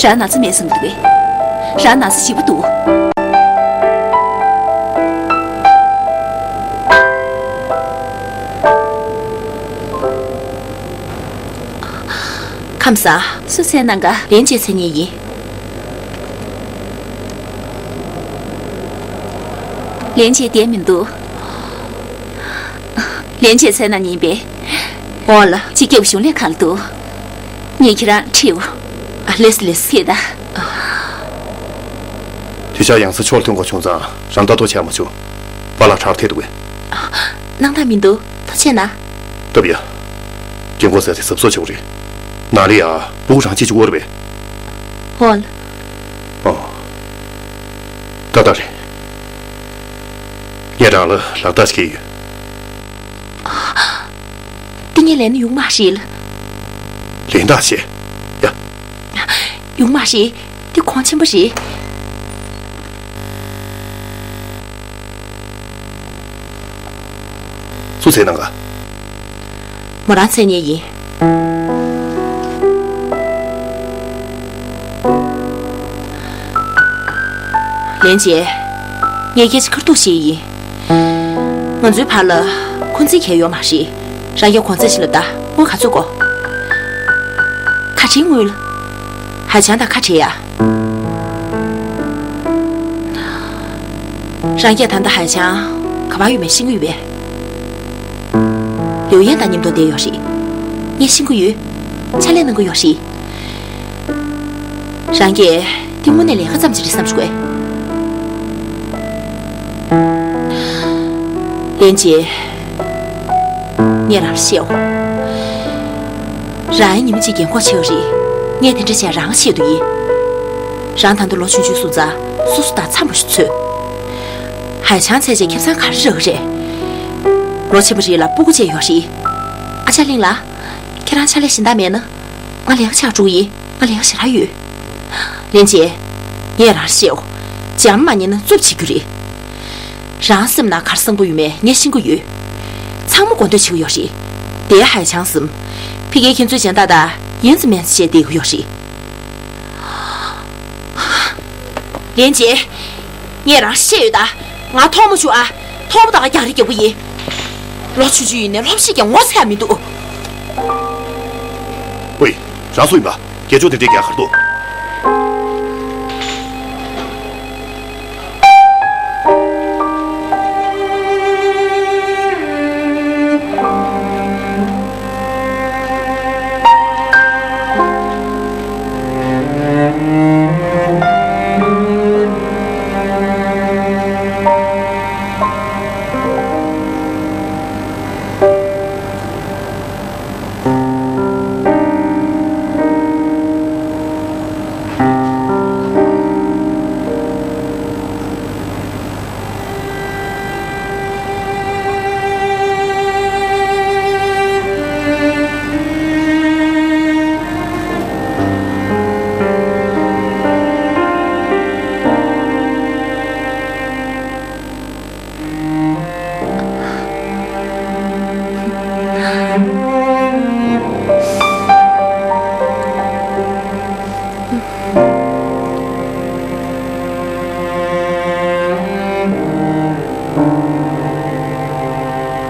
རང་ན་ཚ་མེད་བསམ་གི་འདུག་གས། རང་ན་ཚ་ཞེ་པོ་འདུག་ཁམས་བཟང་། སུ་ཚེ་ནང་ག་ལན་བྱེད་ཚེ་ཉིན་ཡིན། ལན་ཅེ་བསྡད་མི་འདུག་ལན་ཅེ་མཚན་ན་ཉིན་པས། འོ་ལ། ཅི་སྐྱབས་གཞུང་ལས་ཁག་ལ་འདུག་ངས་ཁྱེད་རང་ཁྲིད་འོ། ཨ། ལེས་ལེས། ཕེ་ད། དུས་ཆ་ཡང་སེ་ཕྱོགས་ཐོན་དགོས་བྱུང་ཙང་རང་ལྟ་རྟོག་བྱས་མ་བྱུང་། པཱ་ལགས་ཁྲག་ཐེབས་འདུག་གས། སྣང་དག་མི་འདུག་ཐུགས་རྗེ་གནང་། སྟབས་ཡག་རྒན་གོག་ཟེར་དེ་གཟབ་གཟབ་བྱེད་དགོས་རེད། ནང་ལ་ཡ་སྤུ་གུ་རང་གཅིག་གཅིག་པོ་རེད་པས། འོ་ལ། ཨོ། ཏག་ཏག་རེད། ངས་རང་ལ་ལག་རྟགས་ཤིག་ཡོད། འདི་ངས་ལེན་ན་ཡོང་མ་རེད་ལ། ལེན་ཐག་ཆད། ཡ། ཡོང་མ་རེད། འདི་གོང་ཆེན་པོ་རེད། སུ་ཚེ་ནང་ག་མོ་རང་མཚན་ཉིད་ཡིན། ལན་ཅེ། ངས་སྐད་ཆ་ཁ་ཐུག་བཤད་ཡིན། ང་ཚོའི་བར་ལ་འཁོན་འཛིན་གང་ཡོད་མ་རེད། རང་གིས་གོང་ཚད་ཕྱིན་ལ་ད་དངུལ་ག་ཚོད་དགོས། ཁ་བྲལ་དངུལ་ལ། ཧའེ་ཆང་དང་ཁ་བྲལ་ཡ། རང་གིས་ད་ལྟ་ཧའེ་ཆང་ག་པར་ཡོད་མེད་ཤེས་ཀྱི་ཡོད་པས། ལིའུ་ཡན་དང་མཉམ་དུ་བསྡད་ཡོད་རེད། ངས་ཤེས་ཀྱི་ཡོད། ཕྱག་ལས་གནང་གི་ཡོད་རེད། རང་གིས་འདི་དངོས་གནས་ལས་ཀ་ཙམ་ཞིག་རེད་བསམ་བྱུང་བས། ལན་ཅེ། ངས་རང་ལ་བཤད་འོ། རང་ཉི་མ་གཅིག་རྒན་གོག་ཆགས་ཡོད་རེད། ངས་དེ་འདྲ་བྱས་རང་ཆེད་དུ་ཡིན། རང་ད་ལྟ་ལོ་ཆུང་ཆུང་སོང་ཙང་སོ་སོ་དང་འཚམ་པོ་ཞིག་འཚོལ། ཧའེ་ཆང་བཙལ་བྱས་ཁེ་བཟང་ག་རེ་རག་གི་རེད། ལོ་ཆེན་པོ་རེད་ལ་སྤུ་གུ་བཅས་ཡོད་རེད། ཨ་ཅག་གླིང་ལགས། ཁྱེད་རང་ཕྱག་ལས་གཞན་དག་མེད་ན། ང་ལས་ཀ་ཕྱག་འགྲོ་གི་ཡིན། ང་ལས་ཀ་ཞེ་དྲག་ཡོད། ལན་ཅེ། ངས་རང་ལ་བཤད་འོ། འཇམ་མ་ཉན་ན་རྩུབ་བྱེད་རྒྱུ་རེད། རང་སེམས་ནང་ག་རེ་བསམ་གྱི་ཡོད་མེད་ངས་ཤེས་ཀྱི་ཡོད། ཚང་མ་མགོ་འདོད་བྱེད་ཀྱི་ཡོད་རེད། དེ་ཧའེ་ཆང་ཟིན། ཕ་གིའི་ཁྱེད་ཚོའི་སྦྱིན་བདག་དང་ཡིན་ཙམ་མིན་ཙམ་བྱས་བསྡད་ཀྱི་ཡོད་རེད། ལན་ཅེ། ངས་རང་བཤད་ཡོད་ད། ང་ཐོག་མ་བྱུང་ཨ། ཐོག་མ་དང་རྒྱང་རིང་རྒྱག་པོ་ཡིན། ལོ་ཆུང་ཆུང་ཡིན་ནའི་སློབ་གཞི་ཀྱང་ངོ་ཚ་མི་འདུག་ཝེ། རང་སུ་ཡིན་པ། སྐད་ཅོར་དེ་འདྲའི་རྒྱག་ག་རེ་འདུག་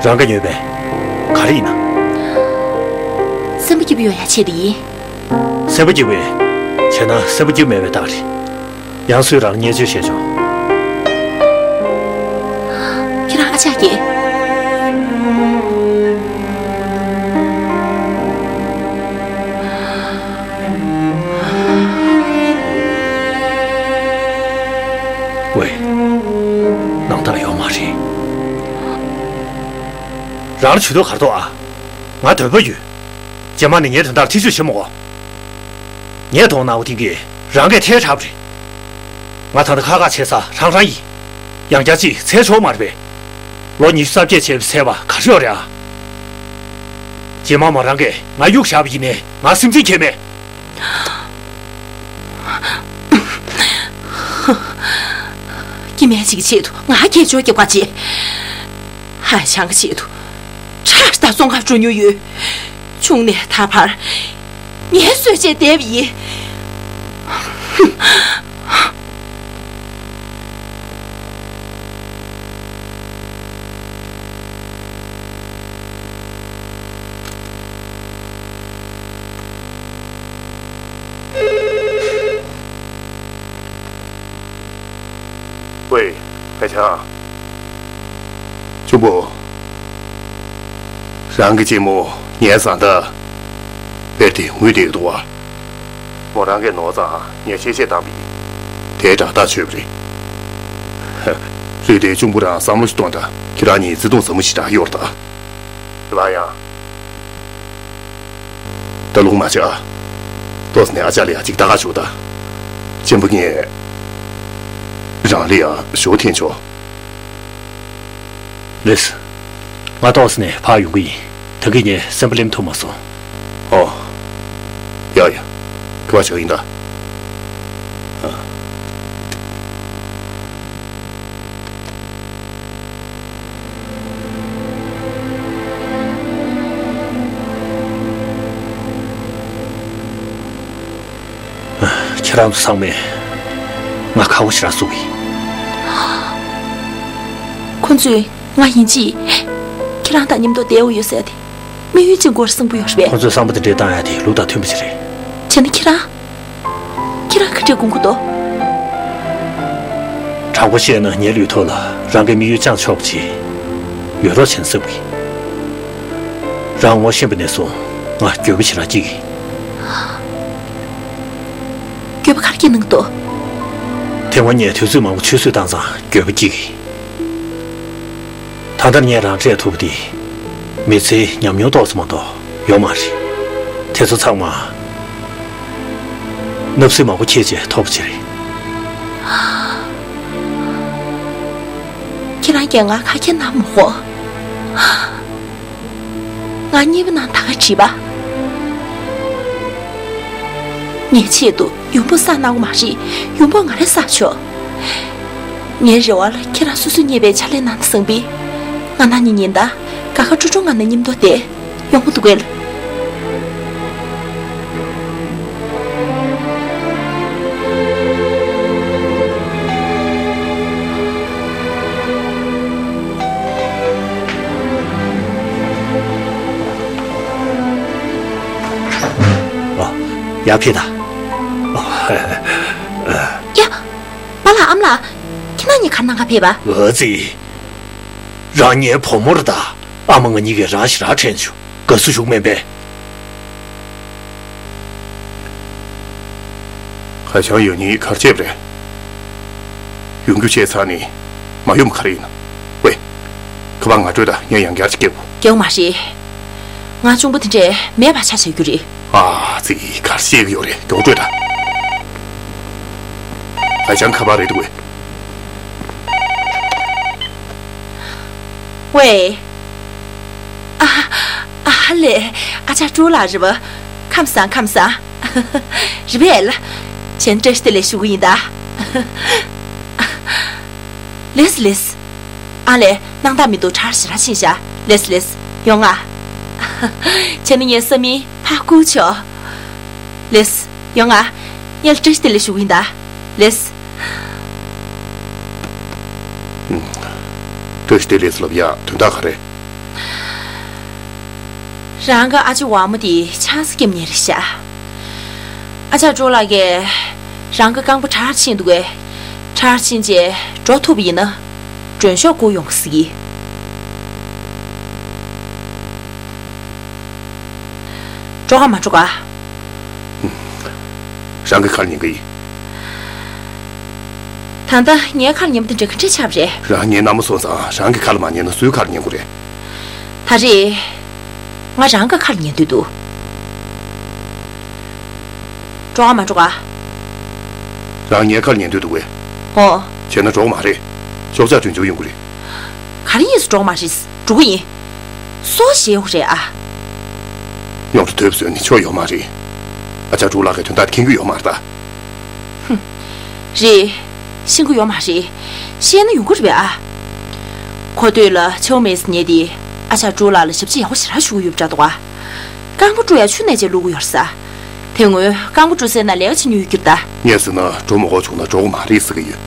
རང་ག་ཉོས་པས། ག་རེ་ཡིན་ན། སེམས་པ་སྐྱིད་པོ་ཡོང་ཡ་ཆེད་དུ་ཡིན། སེམས་པ་སྐྱིད་པོ་བྱས་ན་སེམས་པ་སྐྱིད་པོ་མེད་པའི་རྟགས་རེད། ཡང་སུས་རང་ལ་བརྙས་བཅོས་བྱས་བྱུང་། ཁྱེད་རང་ཨ་ཅག་གིས། ཝེ། ནང་ལྟར་ཡོད་མ་རེད། རང་ལ་ཇུས་གཏོགས་ག་རེ་འདུག་ཨ། ང་འདོད་པ་ཡོད། རྗེས་མ་ནས་ངའི་དོན་དག་ལ་ཐེ་བྱུས་བྱེད་མི་དགོས། ངས་མཐོང་ན་ཨུ་ཐིང་གིས་རང་གིས་ཐལ་དྲགས་པ་རེད། ང་ད་ལྟ་ཁག་ཁག་བྱེད་ས་རང་རང་ཡིན། ཡང་བསྐྱར་ཅིག་འཚོལ་ཆོག་མ་རེད་པས། ལོ་ཉི་ཤུ་རྩ་བརྒྱད་བྱས་པའི་ཚད་པ་ག་རེ་ཡོད་རེད་ཨ། རྗེས་མ་མོ་རང་གིས་ང་གཡུགས་བཞག་པ་ཡིན་ནའི་ང་སེམས་ཁྲལ་བྱེད་མེད། སྐྱེ་དམན་ཅིག་གི་ཆེད་དུ་ང་སྐྱེས་སྦྱོར་རྒྱབ་ཁ་བྱེད། ཧའེ་ཆང་གི་ཆེད་དུ་ཁྲག་དང་བཙོང་ཁ་འགྲོ་མྱོང་ཡོད། ཆུང་ནས་ད་བར་ངལ་གསོས་བྱས་བསྡད་པ་ཡིན། ཝེ། ཧའེ་ཆང་། གཅུང་པོ། རང་གི་གཅེན་མོ་ངའི་བཟའ་ཟླ་བེར་དེ་ངུས་བསྡད་ཡོད་འདུག་བ། མོ་རང་གིས་ནོར་ཙང་ངས་གཤེ་གཤེ་བཏང་པས། དེའི་དྲག་ཐག་ཆོད་པ་རེད། རེད་དེ་གཅུང་པོ་རང་བསམ་བློ་ཞིག་གཏོང་དང་། ཁྱེད་རང་གཉིས་བརྩེ་དུང་ཟབ་མོ་ཞིག་རག་ཡོད་རེད་ད། ལ་ཡང་། ད་ལོག་མ་བྱ། ཏོག་ཙམ་ནས་ཨ་ཅག་ལ་ཡང་ཅིག་ལྟ་ག་ཞོག་ད། གཅེན་པོ་ངས་རང་ལ་ཡང་ཞོ་འཐེན་ཆོག་ལེས། ང་ཏོག་ཙམ་ནས་ཕར་ཡོང་གི་ཡིན། ད་གིན་ངས་སེམས་པ་ལེན་ཐུབ་མ་སོང་། ཨོ། ཡ་ཡ། ག་པར་བྱ་ཡིན་ད། ཁྱེད་རང་ཚོ་ཚང་མས་ང་ཁག་པོ་ཞེ་དྲག་བཟོ་གི་ཡིན། ཁོ་ཚོས་ང་ཡིན་གཅིག་ཁྱེད་རང་དང་མཉམ་དུ་བསྡད་འོ་ཡོད་ཟེར་ཏེ། དམིགས་ཡུལ་གཅིག་སྐོར་གསུང་གི་ཡོད་རེད་པས། ཁོ་ཚོས་བསམ་པ་དེ་འདྲས་བཏང་ཡ་དེ་ལུགས་དང་མཐུན་པ་ཞིག་རེད། བྱས་ན་ཁྱེད་རང་། ཁྱེད་རང་ག་འདྲས་དགོངས་ཀྱི་འདུག་དྲང་པོ་བཤད་ན་ངའི་ལུས་ཐོག་ལ་རང་གི་དམིགས་ཡུལ་བཅངས་ཆོག་པ་ཅིག་ཡོད་རོགས་བྱེད་ན་བསམ་གི། རང་ངོ་ཤེས་པ་ནས་བཟུང་ང་འགྱོད་པ་ཞེ་དྲག་སྐྱེ་གི། འགྱོད་པ་ག་རེ་སྐྱེས་གནང་གི་འདུག་ཐེངས་མ་གཉིས་དུས་ཚོད་མང་པོ་ཆུད་ཟོས་བཏང་ཙང་འགྱོད་པ་སྐྱེ་གི། ད་ལྟ་ངས་རང་སྤྲད་ཐུབ་པ་དེ་མི་ཚེའི་ཉམས་མྱོང་ཏོག་ཙམ་མ་གཏོགས་ཡོད་མ་རེད། དེ་ཚོ་ཚང་མ་བརྣབ་སེམས་མང་པོ་ཁྱེར་བྱས་ཐོབ་པ་ཅིག་རེད། ཁྱེད་རང་གིས་ང་ཁ་ཁྱེར་གནང་མ་དགོས། ང་གཉིས་པ་ནང་ད་ག་བྲིས་པ། ངའི་ཆེད་དུ་ཡོང་འབབ་བསགས་གནང་དགོས་མ་རེད། ཡོང་འབབ་ང་རང་བསགས་ཆོག་ངའི་རེ་བ་ལ་ཁྱེད་རང་སོ་སོས་རྙེད་པའི་ཕྱག་ལས་གནང་ན་བཟང་པས། ང་ནང་ཉིན་ཉིན་ད་དགའ་དགའ་སྤྲོ་སྤྲོ་ང་ནང་མཉམ་དུ་བསྡད་ཡོང་གི་འདུག་གས། ཨ། ཡར་ཕེབས་དང་། ཨ། ཡ། པཱ་ལགས་ཨ་མ་ལགས། ཁྱེད་རང་གཉིས་ག་རེ་གནང་ག་ཕེབས་པ། ཨ་ཙི། རང་ངའི་བུ་མོ་རེད་ད། ཨ་མ་ང་གཉིས་ཀྱིས་རང་ཞེ་དྲག་དྲན་བྱུང་། དགའ་བསུ་ཞུ་མེད་པས། ཧ་ཅང་ཡོད་ནི་གར་བྱས་པ་རེད། ཡོང་རྒྱུ་བྱས་ཚར་ནི་མ་ཡོང་ག་རེ་ཡིན། ཝེ། ཁ་པར་ང་སྤྲོད་དང་། ངས་ཡང་བསྐྱར་ཅིག་སྐད་འབོད། རྒྱག་མ་རེད། ང་གཅུང་པོ་དེ་འདྲས་མེད་པ་ཆ་བྱ་རྒྱུ་རེད། ཨ་ཙི། གར་བཤད་ཀྱི་ཡོད་རེད། མགྱོགས་སྤྲོད་དང་། ཧ་ཅང་ཁ་པར་རེད་འདུག་ཝེ། ཝེ། ཨ། ཨ་ལེ། ཨ་ཅག་ཀྲུའུ་ལགས་རེད་པ། ཁམས་བཟང་། ཁམས་བཟང་། རེད་པས། བྱས་ན་བཀྲ་ཤིས་བདེ་ལེགས་ཞུ་གི་ཡིན་ད། ལེས་ལེས། ཨ་ལེ། སྣང་དག་མི་འདུག་གྲ་ཞེ་དྲག་ཕྱིན་ཤག་ལེས་ལེས། ཡོང་ང་། བྱས་ན་ངས་ས་མིང་ཕར་བསྐུར་ཆོག་ལེས། ཡོང་ང་། ངས་བཀྲ་ཤིས་བདེ་ལེགས་ཞུ་གི་ཡིན་ད། ལེས། བཀྲ་ཤིས་བདེ་ལེགས་ལབ་ཡག་དོན་དག་ག་རེ། རང་གི་ཨ་ཅེ་ཝ་མོ་དེ་ཆང་ས་སྐྱེམས་ཉེ་རེད་ཤག་ཨ་ཅག་ཀྲོ་ལགས་ཀྱིས་རང་གི་རྐང་པ་དྲག་ཕྱིན་འདུག་གས། དྲག་ཕྱིན་རྗེས་འགྲོ་ཐུབ་པ་ཡིན་ན་མགྲོན་ཤོག་བསྐུར་ཡོང་གི་ཟེར་གི། འགྲོ་ག་མ་འགྲོ་ག། རང་གི་ཁ་ལ་ཉན་གི་ཡིན། ད་ལྟ་ངའི་ཁ་ལ་ཉན་པ་དེ་འདྲ་ག་འདྲས་ཆགས་པ་རེད། རང་ངའི་མནའ་མ་སོང་ཙང་རང་གི་ཁ་ལ་མ་ཉན་ན་སུའི་ཁ་ལ་ཉན་དགོས་རེད། ད་རེས་ང་རང་གི་ཁ་ལ་ཉན་འདོད་འདུག་འགྲོ་ག་མ་འགྲོ་ག། རང་ངའི་ཁ་ལ་ཉན་འདོད་འདུག་གས། ཨོ། བྱས་ན་འགྲོ་གི་མ་རེད། ཤོག་བྱ་གྲོན་ཆུང་ཡོང་གི་རེད། ག་རེ་ཡིན་ཟེར། འགྲོ་གི་མ་རེད། འགྲོ་གི་ཡིན། སོ་ཞེ་ཡོག་རེད་ཨ། རྙོག་དྲ་དོད་པ་བཟོས་ནས་ཆོ་ཡོད་མ་རེད། ཨ་ཅག་ཀྲུའུ་ལགས་ཀྱིས་དོན་དག་མཁྱེན་གྱི་ཡོད་མ་རེད་ད། ཧུམ། རེད། ཤེས་ཀྱི་ཡོད་མ་རེད། ཤེས་ན་ཡོང་གི་རེད་པས་ཨ། ཁོ་སྟོད་ལ་ཆོ་མེད་ཟེར་ཉེ་དེ། ཨ་ཅག་ཀྲུའུ་ལགས་ལ་ཞབས་ཕྱི་ཡག་པོ་ཞེ་དྲག་ཞུ་གི་ཡོད་པ་འདྲ་འདུག་ཨ། རྐང་པ་བཀྲུ་ཡ་ཆུ་ནས་ཅིག་བླུག་གི་ཡོད་རེད་ས། དེ་སྔོན་རྐང་པ་བཀྲུ་སའི་ནང་ལས་ཀ་བྱེད་མྱོང་ཡོད་ཀྱི་རེད་ད། ངས་ཟེར་ན་འགྲོ་མ་དགོས་བྱུང་ན་འགྲོ་གི་མ་རེད་ཟེར་གྱི་ཡོད།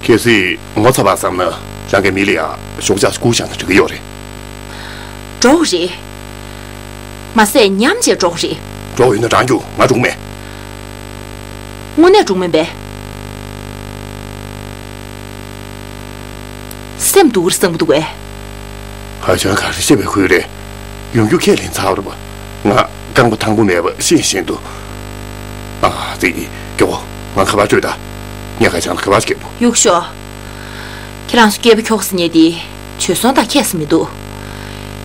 གལ་སྲིད་ངོ་ཚ་བ་བསམ་ན་རང་གི་མི་ལ་ཡ་ཤོག་བྱ་བསྐུར་བཞག་ན་འགྲིག་གི་ཡོད་རེད། འགྲོ་གི་རེད། མ་ཟད་མཉམ་བྱས་འགྲོ་གི་རེད། འགྲོ་གི་ཡོད་ན་རང་རྒྱུགས། ང་འགྲོ་གི་མེད། དངོས་གནས་འགྲོ་གི་མིན་པས། སེམས་སྡུག་གི་རེད་བསམ་གྱི་འདུག་གས། ཨ་ཅག་ག་རེ་བཤད་པའི་ཁུལ་རེད། ཡོང་རྒྱུ་ཁས་ལེན་ཚར་བ་རེད་པ། ང་རྐང་པ་ཐང་པོ་མེད་པ་ཤེས་བཞིན་དུ། ཨ་ཙི། སྐྱོ་བོ། ང་ཁ་པར་སྤྲོད་དང་། ངས་ཁ་བྱང་ལ་ཁ་པར་སྐད་པོ། གཡུག་ཤོག་ཁྱེད་རང་ཚོ་སྐྱེས་པ་ཁྱོགས་ཟེར་ཉེ་དེ་བྱོལ་སོང་དང་ཁྱད་ཟེར་མི་འདུག་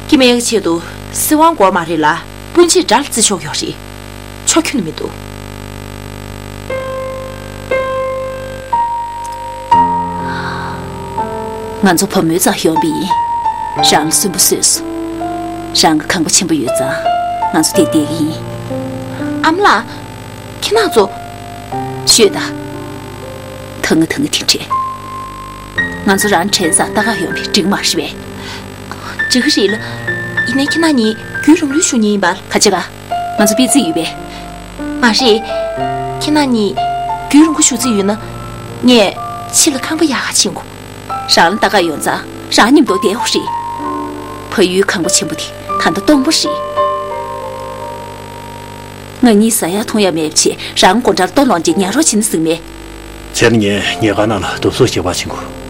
སྐྱེ་དམན་གྱི་ཆེད་དུ་སྲིད་དབང་དགོས་མ་རེད་ལ། སྤུན་མཆེད་དགྲ་ལ་བརྩི་ཆོག་ཡོད་རེད། ཆོག་ཁྱོན་ནས་མི་འདུག་ང་ཚོ་བུ་མོའི་རྩར་ཡོང་པ་ཡིན། རང་ལ་སུན་པོ་བཟོས་སོང་། རང་གི་ཁང་པ་ཆེན་པོ་ཡོད་ཙང་ང་ཚོ་དེར་བསྡད་ཀྱི་ཡིན། ཨ་མ་ལགས། ཁྱེད་རང་ཚོ། ཤོད་དང་། ད་ང་ད་ང་དེ་འདྲས། ང་ཚོ་རང་དྲན་སར་ལྟ་ག་ཡོང་བས་འགྲིག་མ་རེད་པས། འགྲིག་གི་རེད་ལ། ཡིན་ནའི་ཁྱེད་རང་གཉིས་རྒྱུན་རིང་ལུས་ཞུ་མཁན་ཡིན་པ། ག་བྱེད་ག་ང་ཚོ་དཔེ་རྩིས་ཡོད་པས། མ་རེད། ཁྱེད་རང་གཉིས་རྒྱུན་རིང་པོ་བཞུགས་རྩིས་ཡོད་ན། ངས་ཕྱི་ལ་ཁང་པ་ཡག་ག་ཕྱིན་དགོས། རང་ལ་ལྟ་ག་ཡོང་ཙང་རང་མཉམ་དུ་བསྡད་དགོས་རེད། ཕ་ཡུལ་ཁང་པ་ཆེན་པོ་དེ་ད་ལྟ་སྟོང་པ་རེད། ང་གཉིས་ཟ་ཡག་འཐུང་ཡག་མེད་པ་བྱས་རང་སྒོ་འགྲམ་ལ་སྟོད་ལོག་བྱས་ཉལ་རོགས་བྱེད་ན་ཟིན་མེད། བྱས་ན་ངས་ཉལ་ཁང་ནང་ལ་རྡོབ་གསོག་བྱེད་པར་ཕྱིན་དགོས།